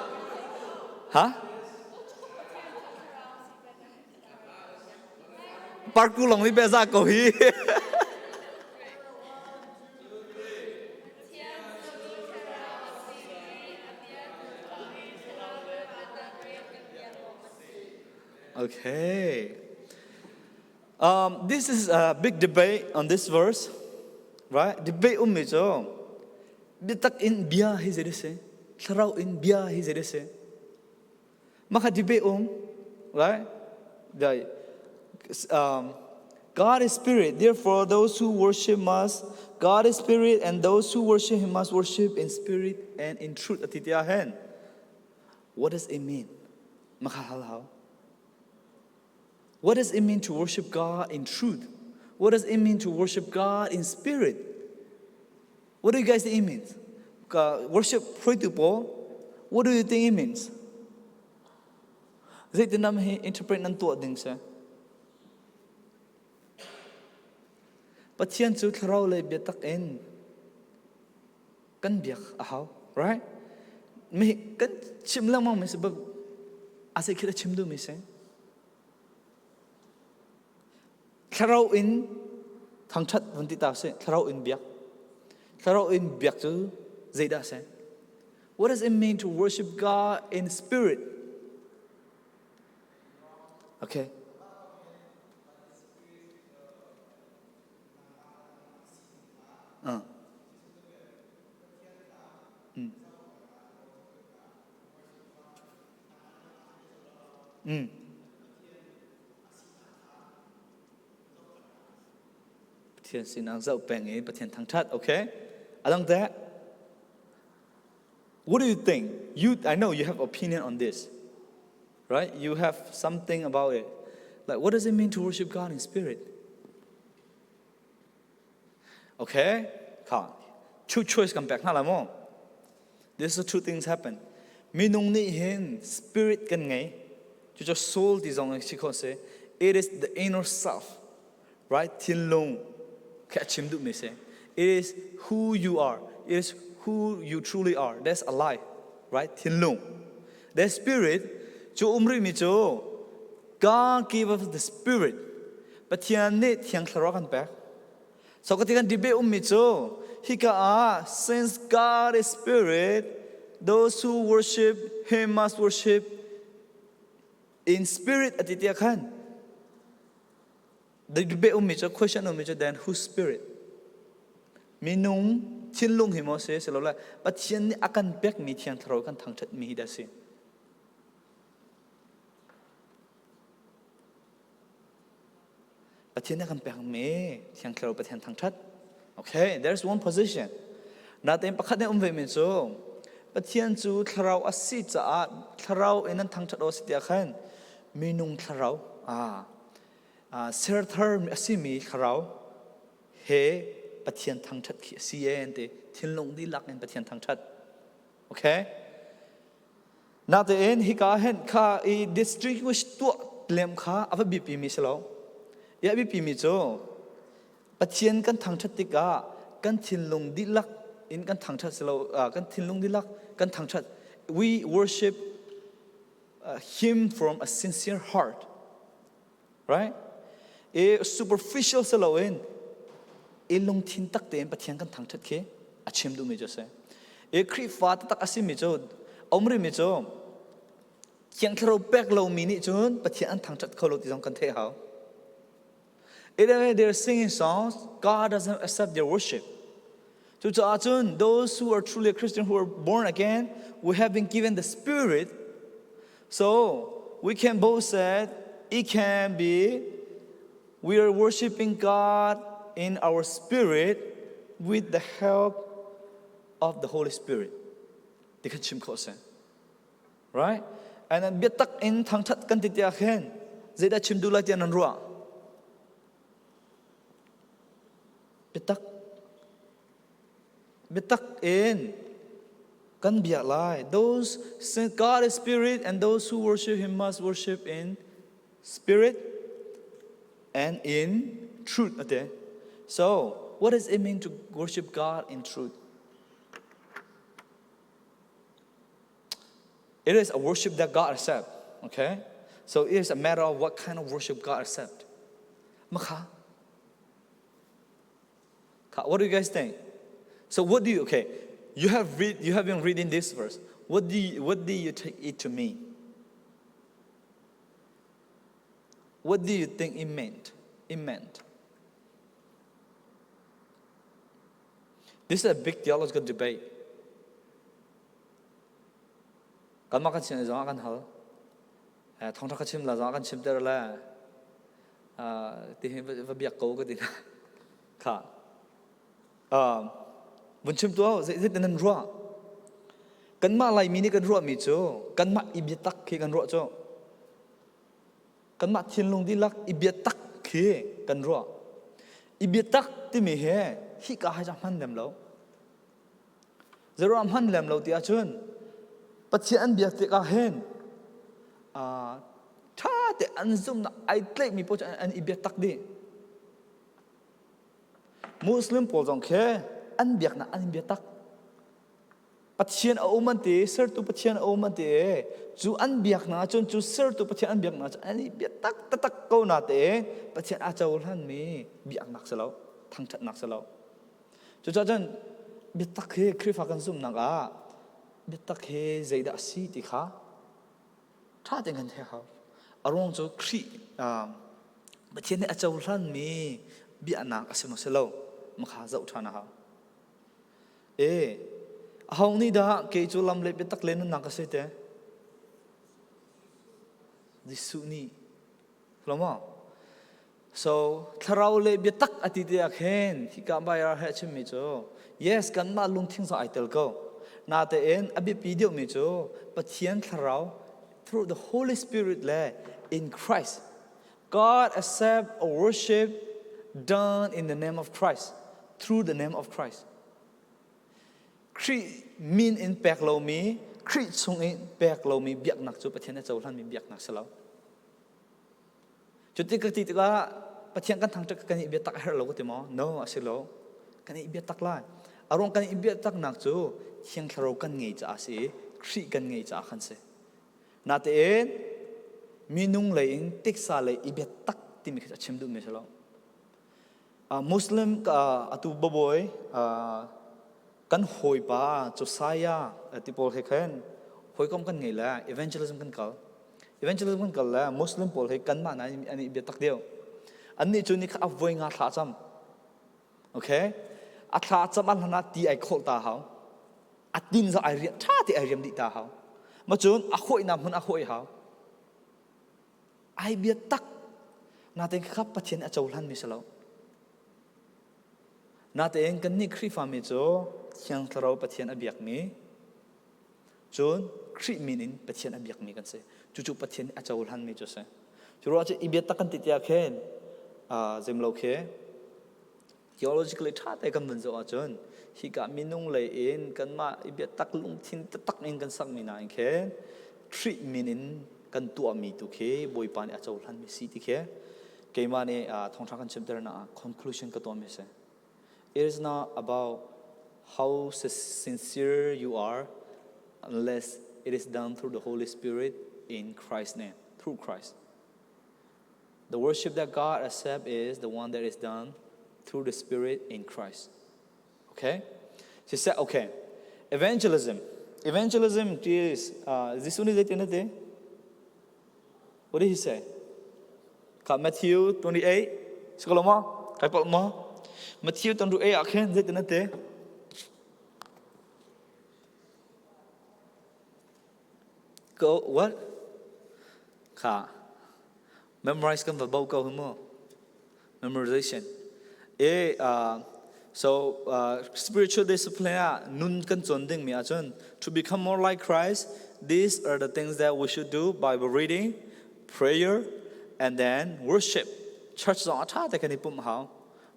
Huh? Parku long ni beza ko hi. Okay. This is a big debate on this verse, right? Debate ummi cu biatak in bia hi zei si, thlarau in bia hi zei si. Mah kha debate um, right? The, God is spirit, therefore those who worship must God is spirit and those who worship him must worship in spirit and in truth ati tia hen. What does it mean? Maka hal hau. What does it mean to worship God in truth? What does it mean to worship God in spirit? What do you guys think it means? Worship pray to Paul. What do you think it means? Zeitinam hi interpret nan tuah ding se. Pathian cu thlarau le biatak in kan biak a hau, right? Mi kan chim lengmang mi si but ase khit a chim duh mi si. Thlarau in thangṭhat vun ti ta sih, thlarau in biak. Thlarau in biak cu zeidah si? What does it mean to worship God in spirit? Okay. Pathian sinah zoh peng i Pathian thangṭhat. Okay. Along that, what do you think? You, I know you have opinion on this, right? You have something about it. Like, what does it mean to worship God in spirit? Okay, kha two choice kan pek hna lai mu. This is two things happen. Minung nih hin spirit kan ngei. Cucu soul ti zong si kho si. It is the inner self, right? Thinlung kha a chim duhmi si. It is who you are. It is who you truly are. That's alive, right? Thinlung. The spirit cu um rihmi cu God gave us the spirit. Pathian nih Thiang Thlarau kan pek. So ka ti kan debate ummi cu hika ah since God is spirit, those who worship him must worship in spirit ati tia khan. The debate ummi cu question ummi cu then whose spirit? Minung thinlung hi maw si silole Pathian nih a kan pekmi Thiang Thlarau kan thangṭhatmi hi dah si. Pathian nih a kan pekmi Thiang Thlarau Pathian thangṭhat. Okay, there's one position. Natein pakhat nih um ve mi cu Pathian cu thlarau a si caah thlarau in an thangṭhat aw si tiah khan minung thlarau ah serthar a simi thlarau he Pathian thangṭhat khi a si e an ti. Thinlung dihlak in Pathian thangṭhat. Okay? Natein hika hen kha i distinguish tuah lem kha a va biapi mi si lo. I a biapi mi cu Pathian kan thangṭhat tikah kan thinlung dihlak in kan thangṭhat si lo kan thinlung dihlak kan thangṭhat. We worship him from a sincere heart. Right? I superficial si loin i lungthin tak tein Pathian kan thangṭhat khi a chim duhmi cu a si. I Khrihfa taktak a simi cu um rihmi cu Thiang Thlarau pek lomi nih cun Pathian an thangṭhat kho lo ti zong kan theih hau. Even they're singing songs, God doesn't accept their worship. Cucaah cun those who are truly a Christian who are born again, we have been given the Spirit. So we can both say it can be we are worshiping God in our spirit with the help of the Holy Spirit. Ti kan chim khawh si. Right? And then biatak in thangthat kan ti tiah khin zeidah chim duh lai tiah nan ruah? Biatak biatak in kan biak lai. Those God is spirit and those who worship him must worship in spirit and in truth. Ate. So, what does it mean to worship God in truth? It is a worship that God accepts. Okay? So it is a matter of what kind of worship God accepts. Makha. What do you guys think? So what do you okay? You have read you have been reading this verse. What do you take it to mean? What do you think it meant? It meant. This is a big theological debate. Kanmah kan sin zong ah kan hal. Thawngṭha ka chim la zong ah kan chimter le ti hi va biak ko ka ti kha. Vun chim tuah zeitin nan ruah? Kanmah Laimi nih kan ruahmi cu kanmah i biatak khi kan ruah cu. Kanmah thinlung dihlak i biatak khi kan ruah. I biatak timi he hika hai hman lem lo. Zeruah hman lem lo ti ahcun Pathian an biak tikah hin ṭha te an zumhnak ai tlaihmi paoh cu an i biatak dih. Muslim pawl zong khi an biaknak an i biatak. Pathian a um an ti, sertu Pathian a um an ti i cu an biaknak ahcun cu sertu Pathian an biaknak cu an i biatak taktak ko na te Pathian a cohlanmi biaknak si lo, thangṭhatnak si lo. Cucaah cun biatak hi Khrihfa kan zumhnak ah biatak hi zeidah a si ti kha ṭha tein kan theih hau. A ruang cu Khrih Pathian nih a cohlanmi biaknak a si maw si lo makha zoh ṭhan a hau. E, aho nih dah kei cu lam le biatak le nunnak ka si te? Jesuh nih. Lo maw? So thlarau le biatak a ti tiah khin hika bayar he chimmi cu yes kanmah lungthin zong ai tel ko. Natein a biapi deuhmi cu Pathian thlarau through the Holy Spirit le in Christ. God accept a worship done in the name of Christ through the name of Christ. Khrih min in pek lomi Khrih chung in pek lomi biaknak cu Pathian a cohlanmi biaknak si lo. Cuti ka ti tikah Pathian kan thangṭhat kan i biatak a herh lo ka ti maw? No, a si lo. Kan i biatak lai. A ruang kan i biataknak cu Thiang Thlarau kan ngei caah a si i Khrih kan ngei caah khan si. Natein minung lei in tiksa lei i biatak timi khi a chim duhmi si lo. Muslim atu babawi kan hawipa Josiah ti pawl he khan hawikom kan ngei le evangelism kan kal. Evangelism kan kal le Muslim pawl he kanmah na an i biatak deuh. Annih cu ni kha a voi nga thla cam. Okay? A thla cam an hlan ah ti ai khawlh ta hau. A tin za ai riam tha ti ai riam dih ta hau. Ma cun a hawihna hmun a hawi hau. Ai biatak. Natein kha Pathian a cohlanmi si lo. Natein kannih Khrihfami cu Thiang Thlarau Pathian a biakmi, cun Khrih min in Pathian a biakmi kan si. Cucu Pathian nih a cohlanmi cu a si. Cu ruangah cun i biatak kan ti tiah khin zemlo khi theologically ṭha te kan vun zoh ahcun hika minung lei in kanmah i biatak lungthin taktak in kan sakmi nain khin Khrih min in kan tuahmi tu khi Bawipa nih a cohlanmi si ti khi keimah nih thawngṭha kan chimternak ah conclusion ka tuahmi a si. It is not about how sincere you are unless it is done through the Holy Spirit in Christ's name, through Christ. The worship that God accepts is the one that is done through the Spirit in Christ. Okay? She said, okay. Evangelism. Evangelism is, this one is it? What did he say? Matthew 28. Si ko lo maw? Kai palh maw? Matthew tan ru e ah khin zeitin a ti? Go what? Kha memorize kan va bo ko hu mu. Memorization. E so spiritual discipline ah nun kan cawn ding mi ahcun to become more like Christ, these are the things that we should do: Bible reading, prayer, and then worship. Church zong a ṭha te kan i pumh hau.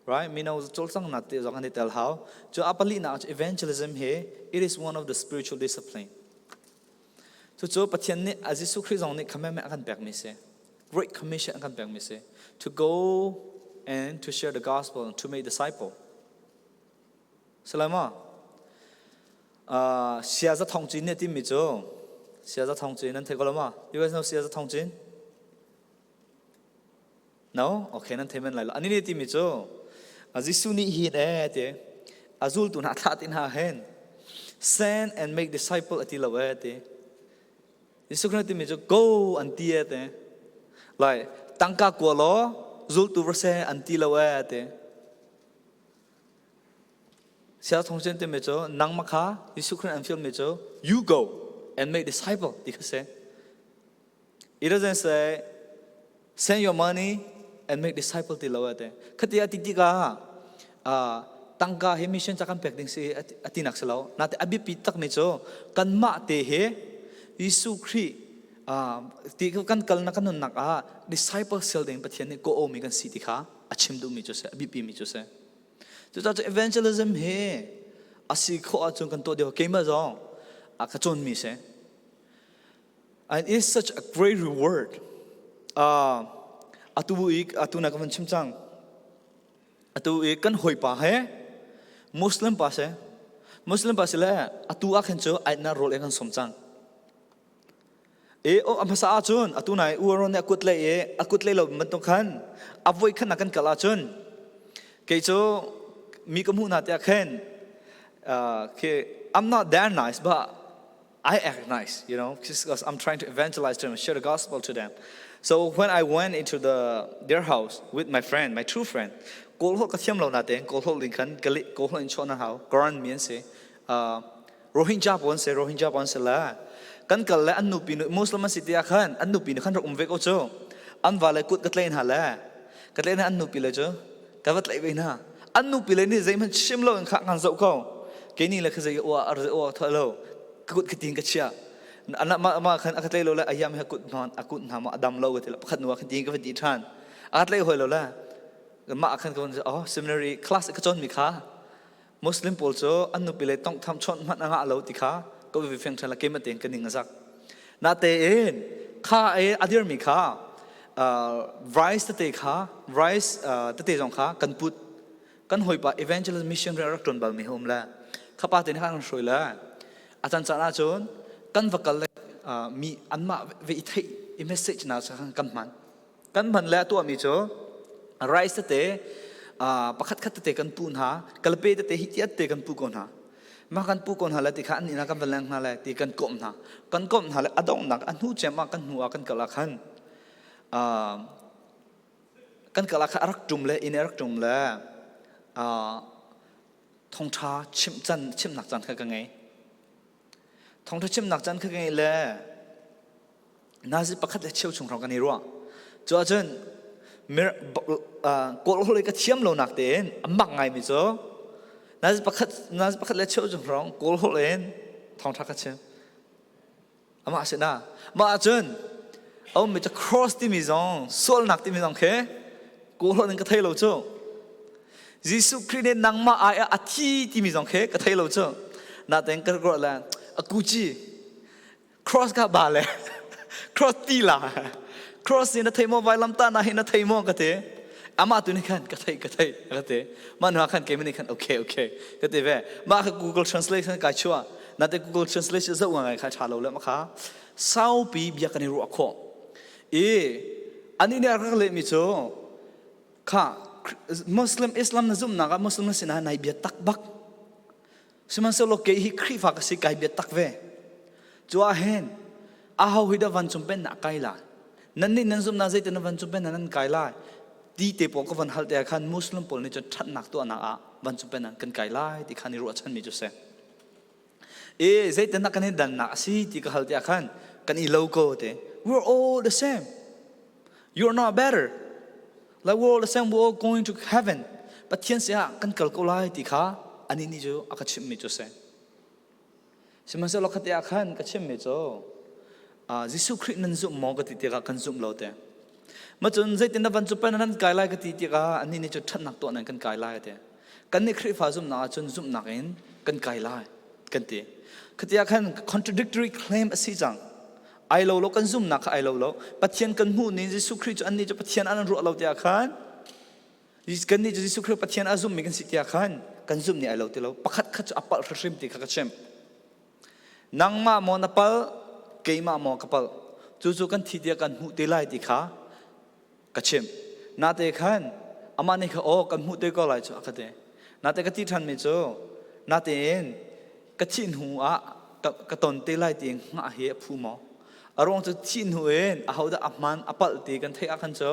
Right? Mino cawlcang nak te zong kan i tel hau. Cu a pali nak evangelism hi it is one of the spiritual discipline. Cucu Pathian nih a Jesuh Khrih zong nih commandment a kan pekmi si. Great Commission a kan pekmi si. To go and to share the gospel and to make disciple. Salama. Siaza Thong Cin nih timi cu Siaza Thong Cin nan thei ko lo ma? You guys know Siaza Thong Cin? No? Okay, nan thei men lai lo. Ani nih timi cu Jesuh nih hin e ti a zultu hna thlah ti hna hen send and make disciple ati lo e ti. Jesuh Khrist timi cu go an ti e ti. Lai tangka kua law zultu va se an ti lo e ti. Sia thong chen timi cu nangmah kha Jesuh Khrist an fialmi cu you go and make disciple ti kha si. It doesn't say send your money and make disciple ti lo ate. Khati ati tikah tangka hi mission ca kan pek ding si ati nak si lo. Nate abiapi tak mi cu kanmah te hi Jesuh Khrih ti kan kal na kan nunnak ah disciple sel ding Pathian nih ko mi kan si ti kha a chim duhmi cu si a biapi mi cu si. Cucaah cu evangelism hi a si khawh ahcun kan tuah deuh keimah zong a ka cawnmi si. And it's such a great reward. Atu i atu na ka van chim cang. Atu i kan hawipa he Muslim pa si. Muslim pa si le atu ah khin cu ai na rol kan som cang. E o a hmasa ahcun atu nai uaron nih a kut lei i a kut lei lo bantuk khan a voi khan na kan kal ahcun kei cu mi ka hmuh hna tiah khin khi I'm not that nice, but I act nice, because I'm trying to evangelize to them, share the gospel to them. So when I went into their house with my friend, my true friend, kawl holh ka thiam lo natein kawl holh ding khan kawl holh in chawn na hau Quran mi an si Rohingya pawl an si Rohingya pawl an si la kan kal le an nupi nu Muslim an si ti ah khan an nupi nu khan rak um ve ko cu an va le kut ka tlaih hna le ka tlaih hna an nupi le cu ka va tlaih ve hna an nupi le nih zeihmanh chim lo in kha kan zoh ko kei ni le kha zei ua ar ua tho lo ka kut ka tin ka chia ana ma ma khan a ka tlai lo le ayam he kut hna a kut hna ma adam lo ka ti la pakhat nu khan tin ka va ti than a tlai hoi lo le ma khan ka oh seminary class ka chon mi kha Muslim pawl cu an nupi le tong tham chon hmanh anga lo ti kha ka vi feng than la ke ma ten ka ning azak na te in kha e adir mi kha rice tete kha rice tete zong kha kan put kan hawipa evangelist mission rian rak ṭuan bal mi hum le khapa te nih khan kan hruai le a can caan ahcun kan va kal le mi anmah ve i theih i message na kan hman kan hman le a tuahmi cu rice tete pakhat khat tete kan pu hna kalpe tete hi tiat te kan pu ko hna mah kan pu ko hna le ti kha an inn ah kan va leng hna le ti kan komh hna kan komh hna le a donghnak a hnu cem ah kan hnu ah kan kal ah khan kan kal ah khan a rak ṭum le inn a rak ṭum le thongṭha chimh can chimnak caan kha ka ngei thongṭha chimnak caan kha ka ngei le nazi pakhat le cheu chung hrawng kan i ruah cu ahcun kawl holh ka thiam lo nak tein a mak ngaimi cu nazi pakhat nazi pakhat le cheu chung hrawng kawl holh in thongṭha ka chim Amah sinah mah ahcun a ummi cu cross timi zong sualnak timi zong khi kawl in ka thei lo cu. Jesuh Khrih nih nangmah ai ah a thi timi zong khi ka thei lo cu. Natein ka ruah le a kuci cross ka ba le cross ti la cross ni na thei maw vailamtah na hi na thei maw ka ti amah tu nih khan ka thei ka thei ka ti mah hnu ah khan keimah nih khan okay okay ka ti ve mah kha Google Translation kai chuah nate Google Translation zoh ngai kha ṭha lo le kha saupi bia kan i ruah khawh i ani nih a rak lehmi cu kha Muslim Islam na zumhnak ah Muslim na sinah nai bia tak bak sihmanhsehlaw kei hi Khrihfa ka si kai bia tak ve cu ah hin aho hi dah vancung pennak kai lai nan nih nan zumhnak zeitin na vancung pennak nan kai lai? Ti te pawl ka van hal te ah khan Muslim pawl nih cun ṭhatnak tuahnak ah vancung pennak kan kai lai ti khan i ruahchanmi cu si. E zeitindah kan i dannak a si ti ka hal te ah khan kan i lo ko te. We're all the same. You're not better. Like we're all the same. We're all going to heaven. Pathian sin ah kan kal ko lai ti kha anih nih cu a ka chimhmi cu si. Sihmanhsehlaw khate ah khan ka chimmi cu Jesuh Khrih nan zumh maw ka ti tikah kan zumh lo te. Ma cun zeitin na van cu pen nan kai lai ka ti tikah annih nih cu ṭhatnak tuah nan kan kai lai te. Kan nih Khrihfa zumhnak ahcun zumhnak in kan kai lai kan ti. Khati ah khan contradictory claim a si cang. Ai lo lo kan zumhnak kha ai lo lo. Pathian kan hmuh ni Jesuh Khrih cu annih cu Pathian an ruah lo tiah khan Kan nih cu Jesuh Khrih Pathian a zummi kan si tiah khan kan zumh nih ai lo ti lo. Pakhat khat cu a palh hrimhrim ti kha ka chim. Nangmah maw na palh, keimah maw ka palh. Cucu kan thi tiah kan hmuh te lai ti kha ka chim. Nate khan amah nih kha aw kan hmuh te ko lai cu a ka ti. Nate ka ti ṭhanmi cu natein ka thih hnu ah ka ton te lai ti hngah hi a phu maw? A ruang cu thih hnu in ahodah a hmaan a palh ti kan theih ahkhan cu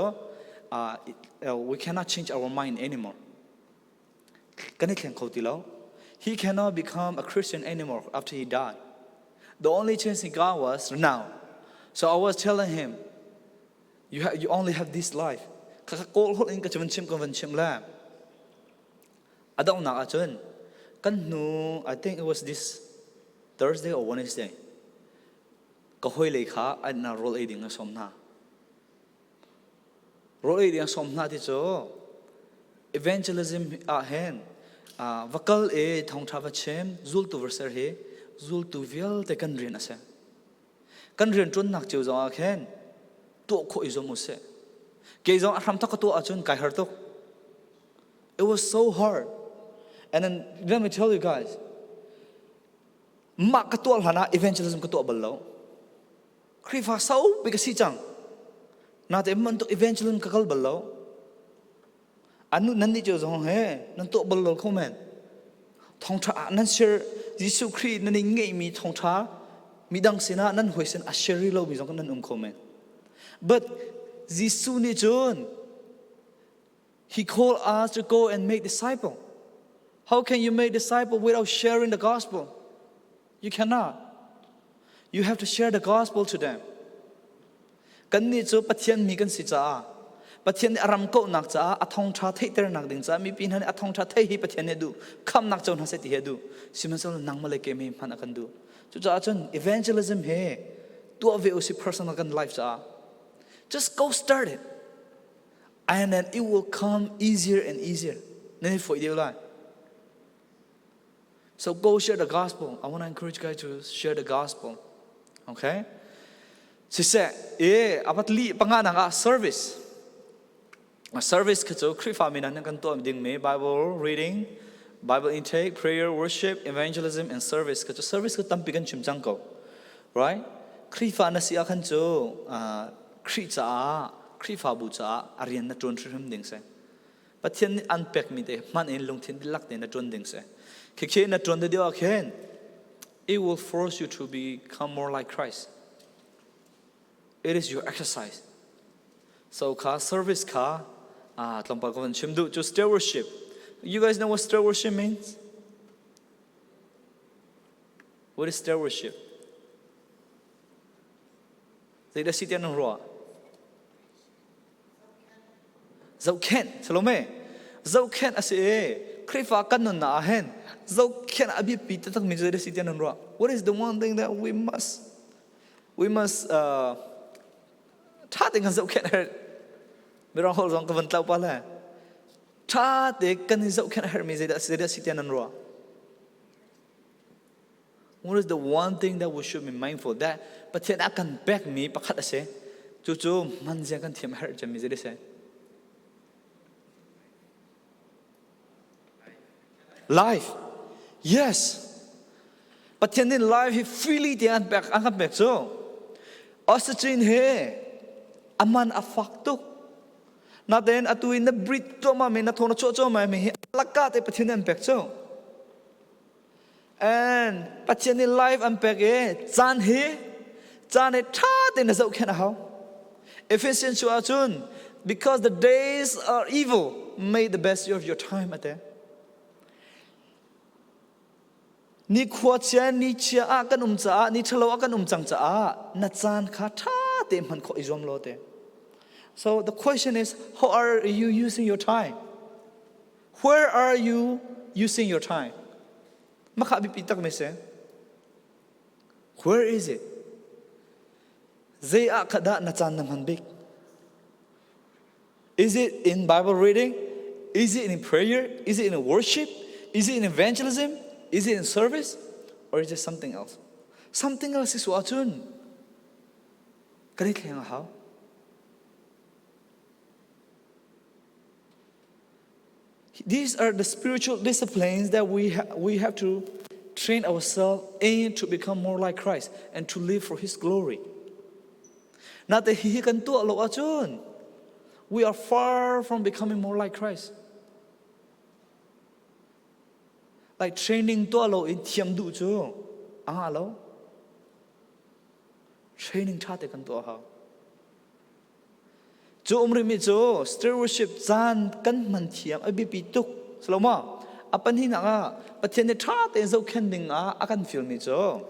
we cannot change our mind anymore. Kan i thleng kho ti lo. He cannot become a Christian anymore after he died. The only chance he got was now. So I was telling him, you only have this life. Ka kawl holh in ka van chim ka van chim le. A donghnak ahcun kan hnu I think it was this Thursday or Wednesday ka hawile kha an rawl ei ding a sawm hna. Rawl ei ding a sawm hna ti cu evangelism ah hin va kal i thawngṭha va chim zultu va ser hi zultu vialte kan rian a si. Kan rianṭuannak cio zong ah khin tuah khawh i zuam u sih. Kei zong a hramthok ka tuah ahcun kai har tuk. It was so hard. And then let me tell you guys, mah ka tuah hlan ah evangelism ka tuah bal lo. Khrihfa saupi ka si cang. Natein bantuk evangelism ka kal bal lo. Anu nan nih cu zong he nan tuah bal lo kho men. Thawngṭha ah nan share Jesuh Khrih nan i ngeihmi thawngṭha midang sinah nan hawi sin a share rih lomi zong nan um kho men. But Jesuh nih cun He called us to go and make disciple. How can you make disciple without sharing the gospel? You cannot. You have to share the gospel to them. Kan nih cu Pathian mi kan si caah Pathian nih a ram kauhnak caah a thawngṭha theihternak ding caah mipi hna nih a thawngṭha thei hi Pathian nih a duh khamnak co hna seh ti hi a duh sihmanhsehlaw nangmah le keimah hi hman a kan duh cucaah cun evangelism he tuah ve usih personal kan life caah just go start it and then it will come easier and easier. Nan i foih deuh lai. So go share the gospel. I want to encourage you guys to share the gospel. Okay? Siseh, e apat li panga nak ah service. A service kha cu Khrihfa mi nan kan tuah ding mi Bible reading, Bible intake, prayer, worship, evangelism and service kha cu service kha tampi kan chim cang ko. Right? Khrihfa na si ah khan cu Khrih caah Khrihfabu caah a rian na ṭuan hrimhrim ding si. Pathian nih an pekmi te hman in lungthin dihlak tein na ṭuan ding si. Khikhi na ṭuan deuh ah khin it will force you to become more like Christ. It is your exercise. So kha service kha tlawmpal ka van chim duh cu stewardship. You guys know what stewardship means? What is stewardship? Zeidah si tiah nan ruah? Zohkhenh, Salome. Zohkhenh a si i Khrihfa kan nunnak ah hin zohkhenh a biapi taktakmi cu zeidah si tiah nan ruah? What is the one thing that we must ṭha tein kan zohkhenh a herh? Mirang holh zong ka van tlau pa le. Ṭha te kan i zohkhenh a herhmi zeidah si tiah nan ruah? What is the one thing that we should be mindful that Pathian a kan pekmi pakhat a si. Cucu hman zia kan thiam a herh cemmi zei si? Life. Yes. Pathian nih life hi freely te an pek an kan pek cu. Oxygen he aman a fak tuk. Natein atu in na breathe tuah mi na thaw na chuah cuahmah mi hi lakka te Pathian nih an pek cu. And Pathian nih life an pek i caan hi caan hi ṭha tein na zohkhenh a hau. Ephesians cu ahcun Because the days are evil, make the best of your time ate. Ni khua chia ni chia ah kan um caah ni ṭhalo ah kan um cang caah na caan kha ṭha te hman khawh i zuam law te. So the question is, how are you using your time? Where are you using your time? Makha bipi tak me se. Where is it? Zei ah kha dah na caan na hman bik? Is it in Bible reading? Is it in prayer? Is it in worship? Is it in evangelism? Is it in service? Or is it something else? Something else is ahcun kan i thleng a hau. These are the spiritual disciplines that we have to train ourselves in to become more like Christ and to live for His glory. Nate hihi kan tuah lo ahcun we are far from becoming more like Christ. Like training tuah lo in thiam duh cu a ngah lo. Training ṭha te kan tuah hau. Cu um rihmi cu stewardship caan kan hman thiam a biapi tuk. Salomo, a pahnihnak ah Pathian nih ṭha tein zohkhenh ding ah a kan fialmi cu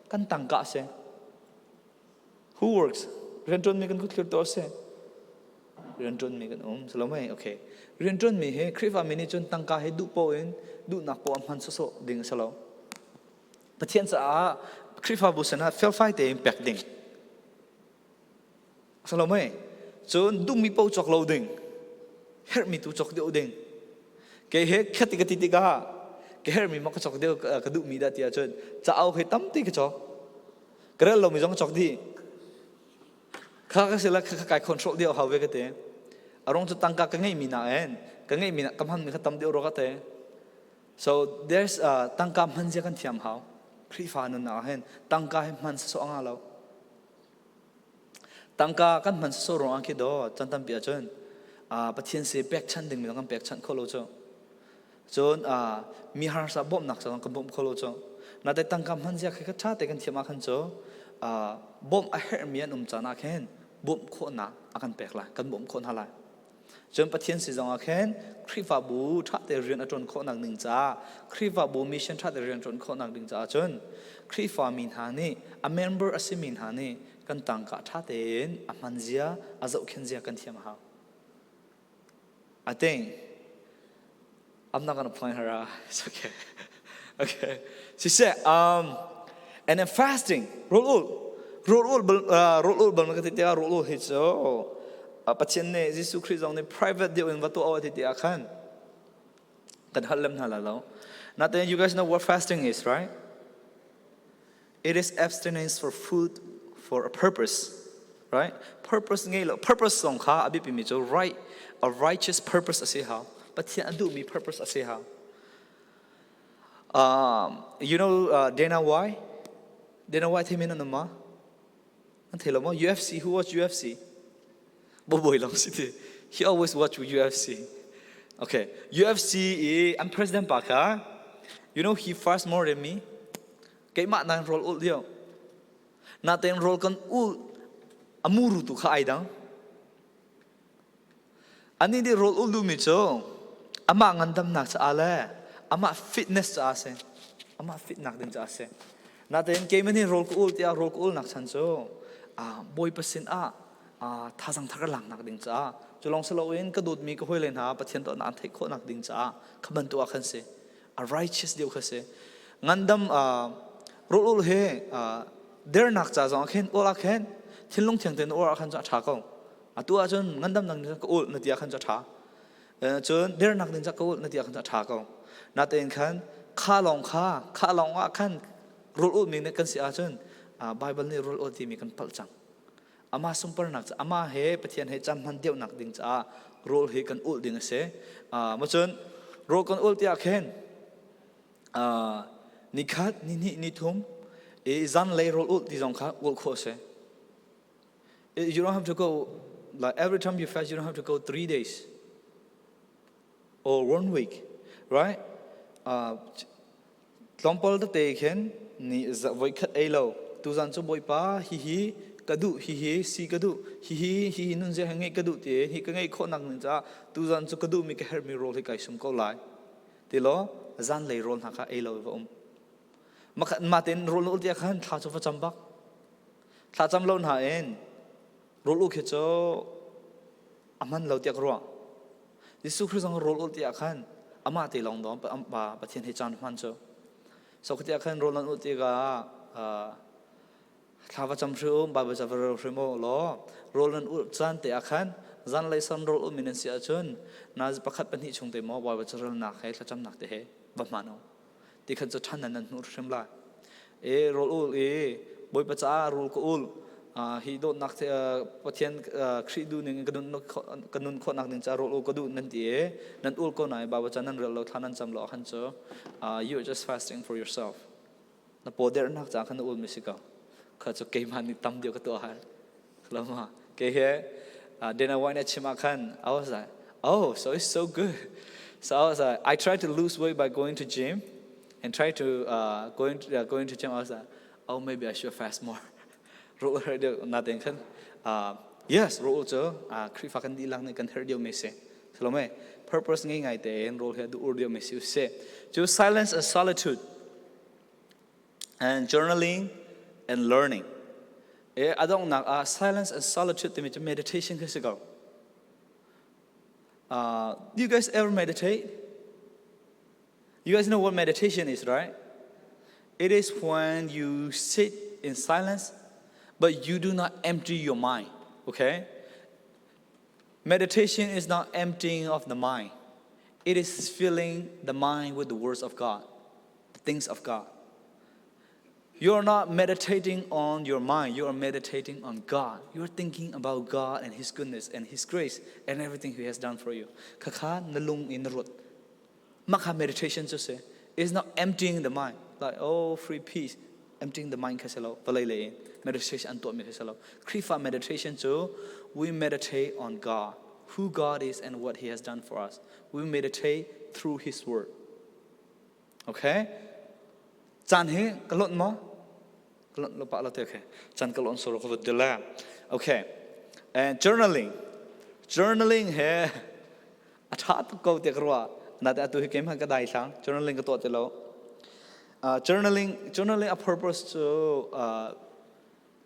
kan tangka a si. Who works? Rianṭuanmi kan kutthlir tuah a si. Rianṭuanmi kan um. Salomei, okay. Rianṭuanmi hi Khrihfami nih cun tangka hi duh paoh in duhnak paoh a hman sawsawh ding a si lo. Pathian caah Khrihfabu sinah felfai tein pek ding. Salomei, cun duhmi paoh cawk lo ding. Herhmi tu cawk deuh ding. Kei he khati ka ti tikah ka herhmi ma ka cawk deuh ka duhmi dah ti ahcun cauk hi tampi ka cawk. Ka rel lomi zong cawk dih. Kha ka sila kha kai control deuh hau ve ka ti. A rong cu tangka ka ngeihmi nain ka ngeihmi ka hmanmi kha tam deuh rua ka ti. So there's tangka hman zia kan thiam hau. Khrihfa nun ah hin tangka hi hman sasawh a nga lo. Tangka kan hman sasawh ruangah khi daw chan tampi ahcun Pathian si pekchanh dingmi zong kan pekchanh kho lo cu. Cun mi harsa bawmhnak zong kan bawmh kho lo cu. Nate tangka hman zia khi kha ṭha te kan thiam ahkhan cu bawmh a herhmi an um caan ah khin bawmh khawhnak a kan pek lai, kan bawmh khawh hna lai. Cun Pathian si zong ah khin Khrihfabu ṭha te rian a ṭuan khawhnak ding caah Khrihfabu mission ṭha te rian ṭuan khawhnak ding caah cun Khrihfa mi hna nih a member a simi hna nih kan tangka ṭha tein a hman zia a zohkhenh zia kan thiam a hau. I think I'm not gonna point her out. It's okay. Okay. She said, and then fasting, rawl ul, rawl ul, rawl ul bal ka ti tiah rawl ul hi cu Pathian nih Jesuh Khrih zong nih private deuh in va tuah ti tiah khan kan hal lem hna la lo. Natin you guys know what fasting is, right? It is abstinence for food for a purpose, right? Purpose ngei lo, purpose zong kha a biapimi cu right, a righteous purpose a si hau. Pathian a duhmi purpose a si hau. You know Dana White? Dana White theimi nan um ma? Nan thei lo maw? UFC, who watch UFC? Boboi long si ti. He always watch UFC. Okay, UFC i an president pa kha, you know he fast more than me. Keimah nan rawl ul dio. Natein rawl kan ul amuru tu kha ai dang. Ani nih rawl ul duhmi cu amah ngandamnak caah le amah fitness caah a si. Amah fitnak ding caah a si. Natein keimah nih rawl ka ul tiah rawl ka ulnak chan cu Bawipa sin ah thazang thar ka laknak ding caah cu lawng si loin ka dawtmi ka hawile hna Pathian dawtnak an theih khawhnak ding caah kha bantuk ah khan si. A righteous deuh kha si. Ngandam rawl ul hi dernak ca zong ah khin ul ah khin thinlung thiang tein ul ah khan cu a ṭha ko. Atu ahcun ngandamnak nih ka ulh na ti ahkhan cu a ṭha. Cun dernak ding ka ulh na ti ahkhan cu a ṭha ko. Natein khan kha lawng kha kha lawng ah khan rawl ulhmi nih kan si ahcun Baibal nih rawl ul timi kan palh cang. Amah sunparnak cu amah he Pathian he caan hman deuhnak ding caah rawl hi kan ulh ding a si. Macun rawl kan ulh tiah khin nikhat, nihnih, nithum i zanlei rawl ulh ti zong kha ulh khawh a si. You don't have to go, like every time you fast, you don't have to go 3 days or one week, right? Tlawmpal tete khin ni voikhat ei lo. Tuzan cu Bawipa hihi Ka duh hihi si ka duh hihi hihi nunzia he ngeih ka duh ti hi ka ngeih khawh nak ning caah tuzan cu ka duhmi ka herhmi rawl hi kai sum ko lai. Ti law zanlei rawl hna kha ei lo va um. Mah tein rawl na ul tiah khan thla cu va cam bak. Thla cam lo hna in rawl u khi cu a hman lo tiah ka ruah. Jesuh Khrih zong rawl ul tiah khan amah te lawng dawng Pathian he caan hman cu. So khi tiah khan rawl nan ul tikah thla va cam hrim, Bible ca va rel hrim u law rawl nan ul caan te ah khan zanlei san rawl ulmi nan si ahcun nazi pakhat pahnih chung te maw Bible ca relnak he thlacamnak te he va hman u. Ti khan cu ṭhan nan hnuh hrim lai. E rawl ul i Bawipa caah rawl ka ul hi dawtnak Pathian Khrih duh ning ka nun khawhnak ding caah rawl ul ka duh nan ti i nan ul ko nain Bible ca nan rel lo thla nan cam lo ahkhan cu you are just fasting for yourself. Na paw dernak caah khan na ulmi si ko. Kha cu keimah nih tam deuh ka tuah hai. Lama ke he Dana White nih chim ah khan I was like, oh, so it's so good. So I was like, I tried to lose weight by going to gym and try to going to gym. I was like, oh, maybe I should fast more. Ro her deuh na ten khan yes ro cu Khrihfa kan dihlak nih kan herh deuh mi si. Salome purpose ngei ngai tein rol he du ur deuh mi si se. Cu silence and solitude and journaling and learning. E adonghnak ah silence and solitude timi cu meditation khi si ko. Do you guys ever meditate? You guys know what meditation is, right? It is when you sit in silence, but you do not empty your mind, okay? Meditation is not emptying of the mind. It is filling the mind with the words of God, the things of God. You are not meditating on your mind, you are meditating on God. You are thinking about God and His goodness and His grace and everything He has done for you. Khakha na lung in rut. Makha meditation cu si. It's not emptying the mind. Like, oh, free peace. Emptying the mind kha si lo. Vawlei lei in meditation an tuahmi kha si lo. Khrihfa meditation cu we meditate on God, who God is and what He has done for us. We meditate through His Word. Okay? Caan hi ka lonh maw? Ka lonh lo pah lo te okay. Caan ka lonh soro ka vut dila. Okay. And journaling. Journaling he a ṭha tuk ko te ka ruah. Nate atu hi keimah ka dai thlang. Journaling ka tuah ti lo. Journaling a purpose cu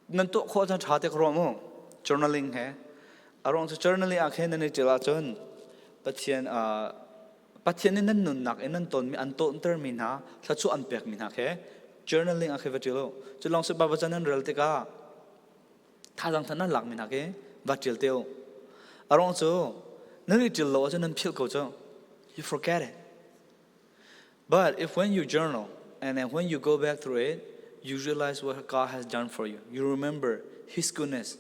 nan tuah khawh cun ṭha te ka ruah mu. Journaling he. A ruang cu journaling ah khin nan i ṭial ahcun Pathian Pathian nih nan nunnak in nan tonmi an tawntermi hna thluachuah an pekmi hna khi journaling ah khi va ṭial u. Cu lawng si Baibal ca nan rel tikah thazaang than nan lakmi hna khi va ṭial te u. A ruang cu nan i ṭial lo ahcun nan philh ko cu. You forget it. But if when you journal and then when you go back through it, you realize what God has done for you. You remember His goodness.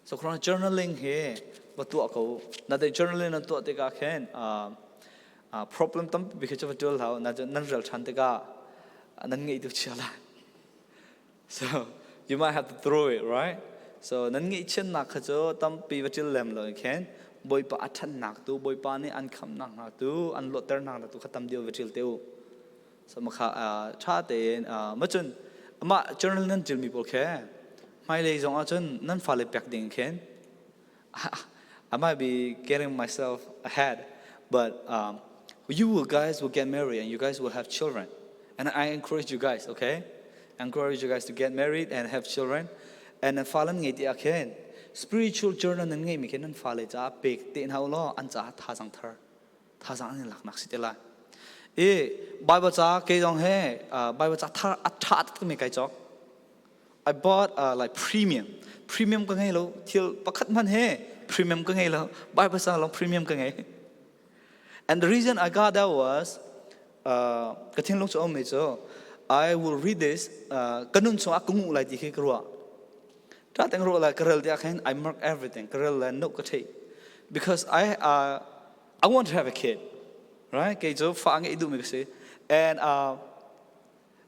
So khorang journaling hi va tuah ko. Na te journaling nan tuah tikah khin problem tampi khi cu va ṭual hau. Na nan rel ṭhan tikah nan ngeih tu chia lai. So you might have to throw it, right? So nan ngeihchiatnak kha cu tampi va ṭil lem lo khin Bawipa a ṭhatnak tu, Bawipa nih an khamnak hna tu, an luatternak hna tu kha tam deuh va ṭil te u. So makha ṭha tein macun amah journal nan ṭilmi pawl khe hmailei zong ahcun nan fale pek ding khin I might be getting myself ahead, but you will guys will get married and you guys will have children. And I encourage you guys, okay? I encourage you guys to get married and have children. And nan fale ngei ti ah khin spiritual journal nan ngeimi khin nan fale caah pek te hna u law an caah thazaang thar thazaang an i laknak si te lai. I Bible ca kei zong he Bible ca thar a ṭha takmi kai cawk. I bought like premium. Premium ka ngei lo. Thil pakhat hmanh he premium ka ngei lo. Bible ca lawng premium ka ngei. And the reason I got that was ka thinlung cu um mi cu I will read this ka nun chungah ka nguh lai ti khi ka ruah. Ta teng ruah lai ka rel tiah khin I mark everything. Ka rel le note ka theih. Because I want to have a kid. Right? Kei cu fa ngeih duhmi ka si. And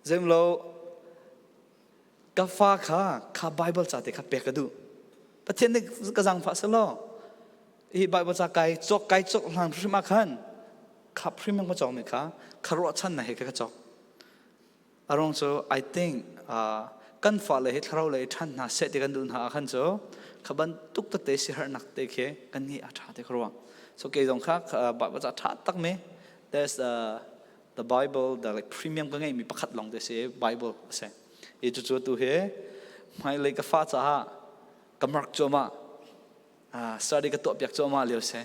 zemlo ka fa kha kha Bible ca te kha pek ka duh. Pathian nih ka zaangfah selaw hi Bible ca kai cawk kai cawk hlan hrim ah khan kha hrim ka cawk mi kha kha ruahchan na he ka cawk. Arong cu I think. Kan fale hi thlarau lei ṭhan hna seh ti kan duh hna ahkhan cu kha bantuk tete siaherhnak te khi kan ngeih a ṭha ti ka ruah. So kei zong kha Bible ca ṭha tak mi there's the Bible the like premium ka ngeihmi pakhat lawng te si Bible a si. I cucu tu hi hmailei ka fa caah ka mark cuahmah study ka tuah piak cuahmah lio si.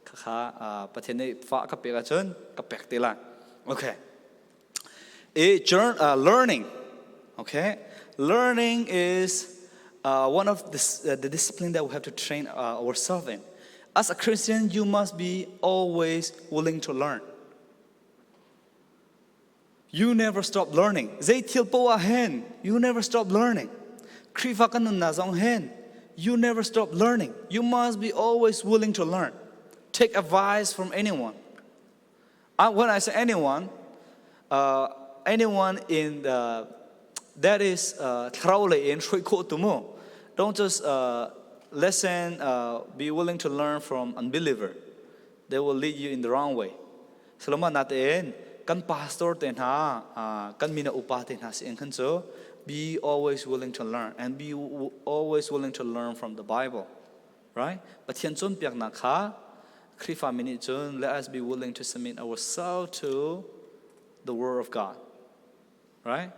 Khakha Pathian nih fa ka pek ahcun ka pek te lai. Okay. A learning, okay? Learning is one of the discipline that we have to train ourselves in. As a Christian, you must be always willing to learn. You never stop learning. Zei thil poah hen, you never stop learning. Khrihfa kan nunnak zong hen, you never stop learning. You must be always willing to learn. Take advice from anyone. When I say anyone, anyone in the that is thlarau lei in hruai khawh tu mu. Don't just listen, be willing to learn from unbeliever. They will lead you in the wrong way. Saloma natein kan pastor te hna, kan mina upa te hna si in khan cu be always willing to learn and be always willing to learn from the Bible. Right? Pathian cawnpiaknak kha Khrihfa mi nih cun let us be willing to submit ourselves to the word of God. Right?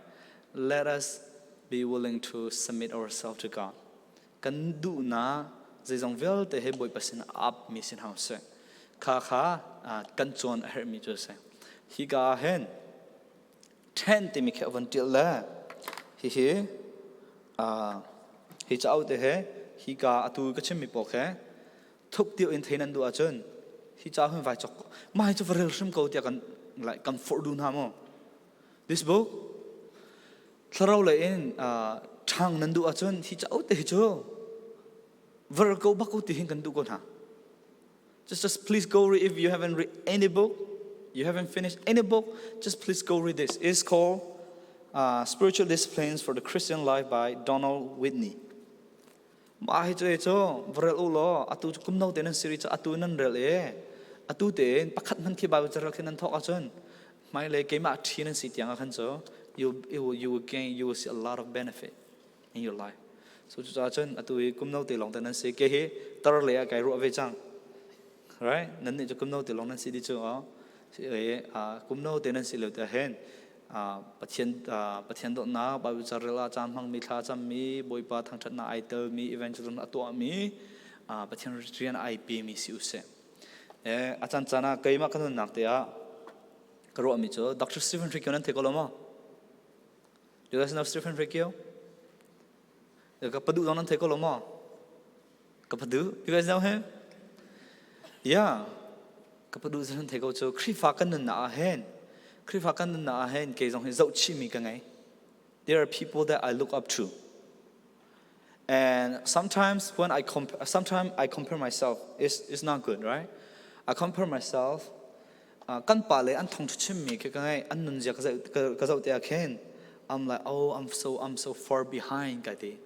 Let us be willing to submit ourselves to God. Kan duhnak zeizong vialte he Bawipa sin ap mi sin hau seh. Kha kha kan cawn a herhmi cu a si. Hi ka ah hin ṭhen timi khi a von ṭial le hihi hi cauk te he hika atu ka chimmi pawl khi thuk deuh in thei nan duh ahcun hi ca hun vai chok mah hi cu va rel hrim ko tiah kan like kan forh duh hna maw? This book thlarau lei in ṭhang nan duh ahcun hi cauk te hi cu va rel ko bak ko ti hin kan duh ko hna. Just please go read. If you haven't read any book, you haven't finished any book, just please go read this. It's called Spiritual Disciplines for the Christian Life by Donald Whitney. Mah hi cu cu varel u law atu cu kum no te nan siri cu atu nan rel e atu tein pakhat hman khi Bible carel khi nan thawk ahcun hmailei keimah ṭhi nan si tiang ah khan cu you will gain, you will see a lot of benefit in your life. So cucaah cun atu hi kum no te lawng te nan si. Ke hi tar le ah kai ruah ve cang. Right? Nan nih cu kum no te lawng nan si di cu kum no te nan si lo te hen Pathian Pathian dawtnak Bible carel ah caan hmangmi thla cammi Bawipa thangṭhatnak ai telmi evangelism a tuahmi Pathian rian ai pemi si usih. A caan caan ah keimah ka nunnak te ah ka ruahmi cu Dr. Stephen Riccio nan thei ko lo maw? Do you guys know Stephen Riccio? Ka padu zong nan thei ko lo maw? Ka padu. You guys know him? Yeah. Ka padu zong nan thei ko cu Khrihfa kan nunnak ah hin Khrihfa kan nunnak ah hin kei zong hi zohchihmi ka ngei. There are people that I look up to. And sometimes when I compare, sometimes I compare myself, it's not good, right? I compare myself Kan pale an thawngṭha chimmi khi ka ngaih, an nunzia ka zoh te ah khin I'm like, oh, I'm so far behind kai ti.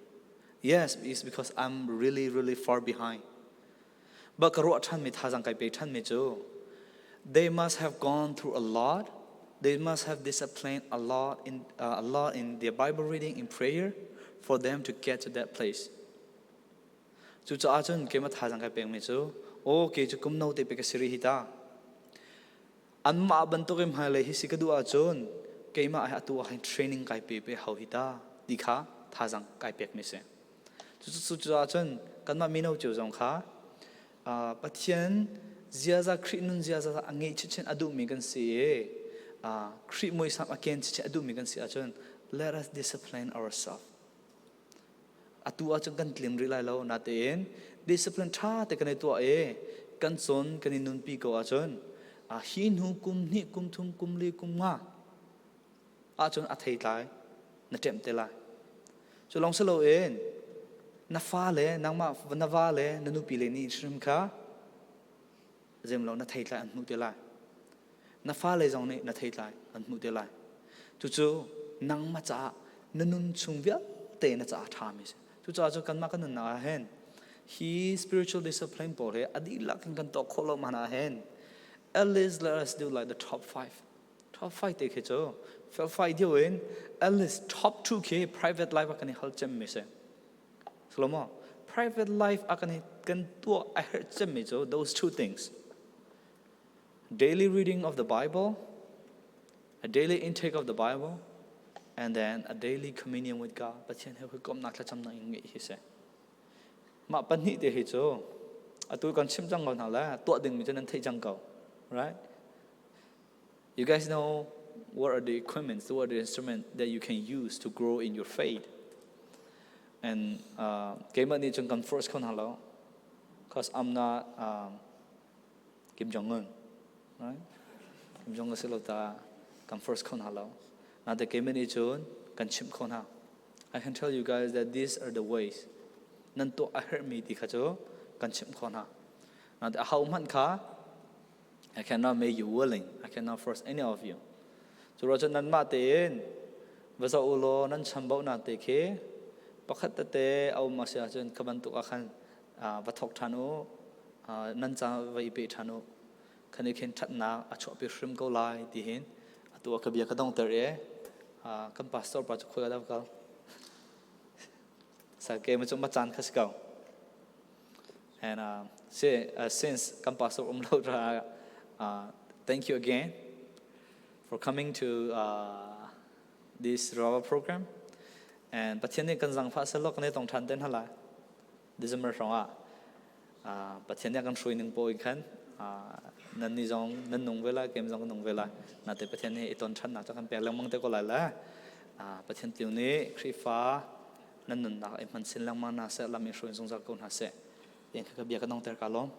Yes, it's because I'm really, really far behind. But ka ruah ṭhanmi thazaang kai pe ṭhanmi cu they must have gone through a lot. They must have disciplined a lot in their Bible reading, in prayer, for them to get to that place. Cucaah cun keimah thazaang kai pekmi cu aw kei cu kum no te pe ka si rih hi ta. Anmah bantuk in hmailei hi si ka duh ahcun keimah hi atu ah hin training kai pe pe hau hi ta ti kha thazaang kai pekmi si. Cucaah cun kanmah mino cio zong kha Pathian ziaza Khrih nun ziaza a ngeih chinchin a duhmi kan si i Khrih muisam a ken chinchin a duhmi kan si ahcun let us discipline ourselves. Atu ahcun kan tling rih lai lo natein discipline ṭha te kan i tuah i kan cawn kan i nunpi ko ahcun hi hnu kum hnih kum thum kum li kum nga ahcun a theitlai na ṭemh te lai. Cu lawng si loin na fale nangmah na va le na nupi le nih hrim kha zemlo na theitlai an hmuh te lai. Na fale zong nih na theitlai an hmuh te lai. Cucu nangmah caah na nun chung vialte na caah ṭhami si. Cucaah cu kanmah kan nunnak ah hin hi spiritual discipline pawl hi a dihlak in kan tuah khawh lo hmanh ah hin at least let us do like the top five. Top 5 te khi cu felfai deuh in at least top 2 khi private life ah kan i hal cem mi si. Salomo, private life ah kan i kan tuah a herh cem mi cu those two things. Daily reading of the Bible, a daily intake of the Bible, and then a daily communion with God. Pathian he hawikomhnak thlacamnak in ngeih hi si. Mah pahnih te hi cu atu kan chim cang ko hna le tuah dingmi cu nan theih cang ko. Right? You guys know what are the equipments, what are the instruments that you can use to grow in your faith. And keimah nih cun kan force kho hna lo because I'm not Kim Jong Un, right? Kim Jong Un si lo ta kan force kho hna lo. Nain keimah nih cun kan chimh kho hna. I can tell you guys that these are the ways nan tuah a herhmi ti kha cu kan chimh kho hna. Nain aho hmanh kha I cannot make you willing. I cannot force any of you. Cu ruah cun nanmah tein va zoh u law nan chambaunak te khi pakhat tete a um a si ahcun kha bantuk ah khan va thawk ṭhan u, nan ca va i pe ṭhan u. Khan i khin ṭhatnak a chuahpi hrim ko lai ti hin atu ah ka bia ka dongter i kan pastor pa cu khoi ka kal. Sa ke ma cu ma caan kha si ko. And since kan pastor um lo ra, thank you again for coming to this Rava program. And Pathian nih kan zangfah selaw kan i tong ṭhan ten hala. December hrawng ah Pathian nih kan hruai ning pawi khan nan ni zong nan nung ve lai, kem zong kan nung ve lai. Nate Pathian nih i ton ṭhannak cu kan pek lengmang te ko lai le Pathian tiu nih Khrihfa nan nunnak i hman sin lengmang hna seh, lam in hruai zungzal ko hna seh. Tiang kha ka bia ka dongter ka lawm.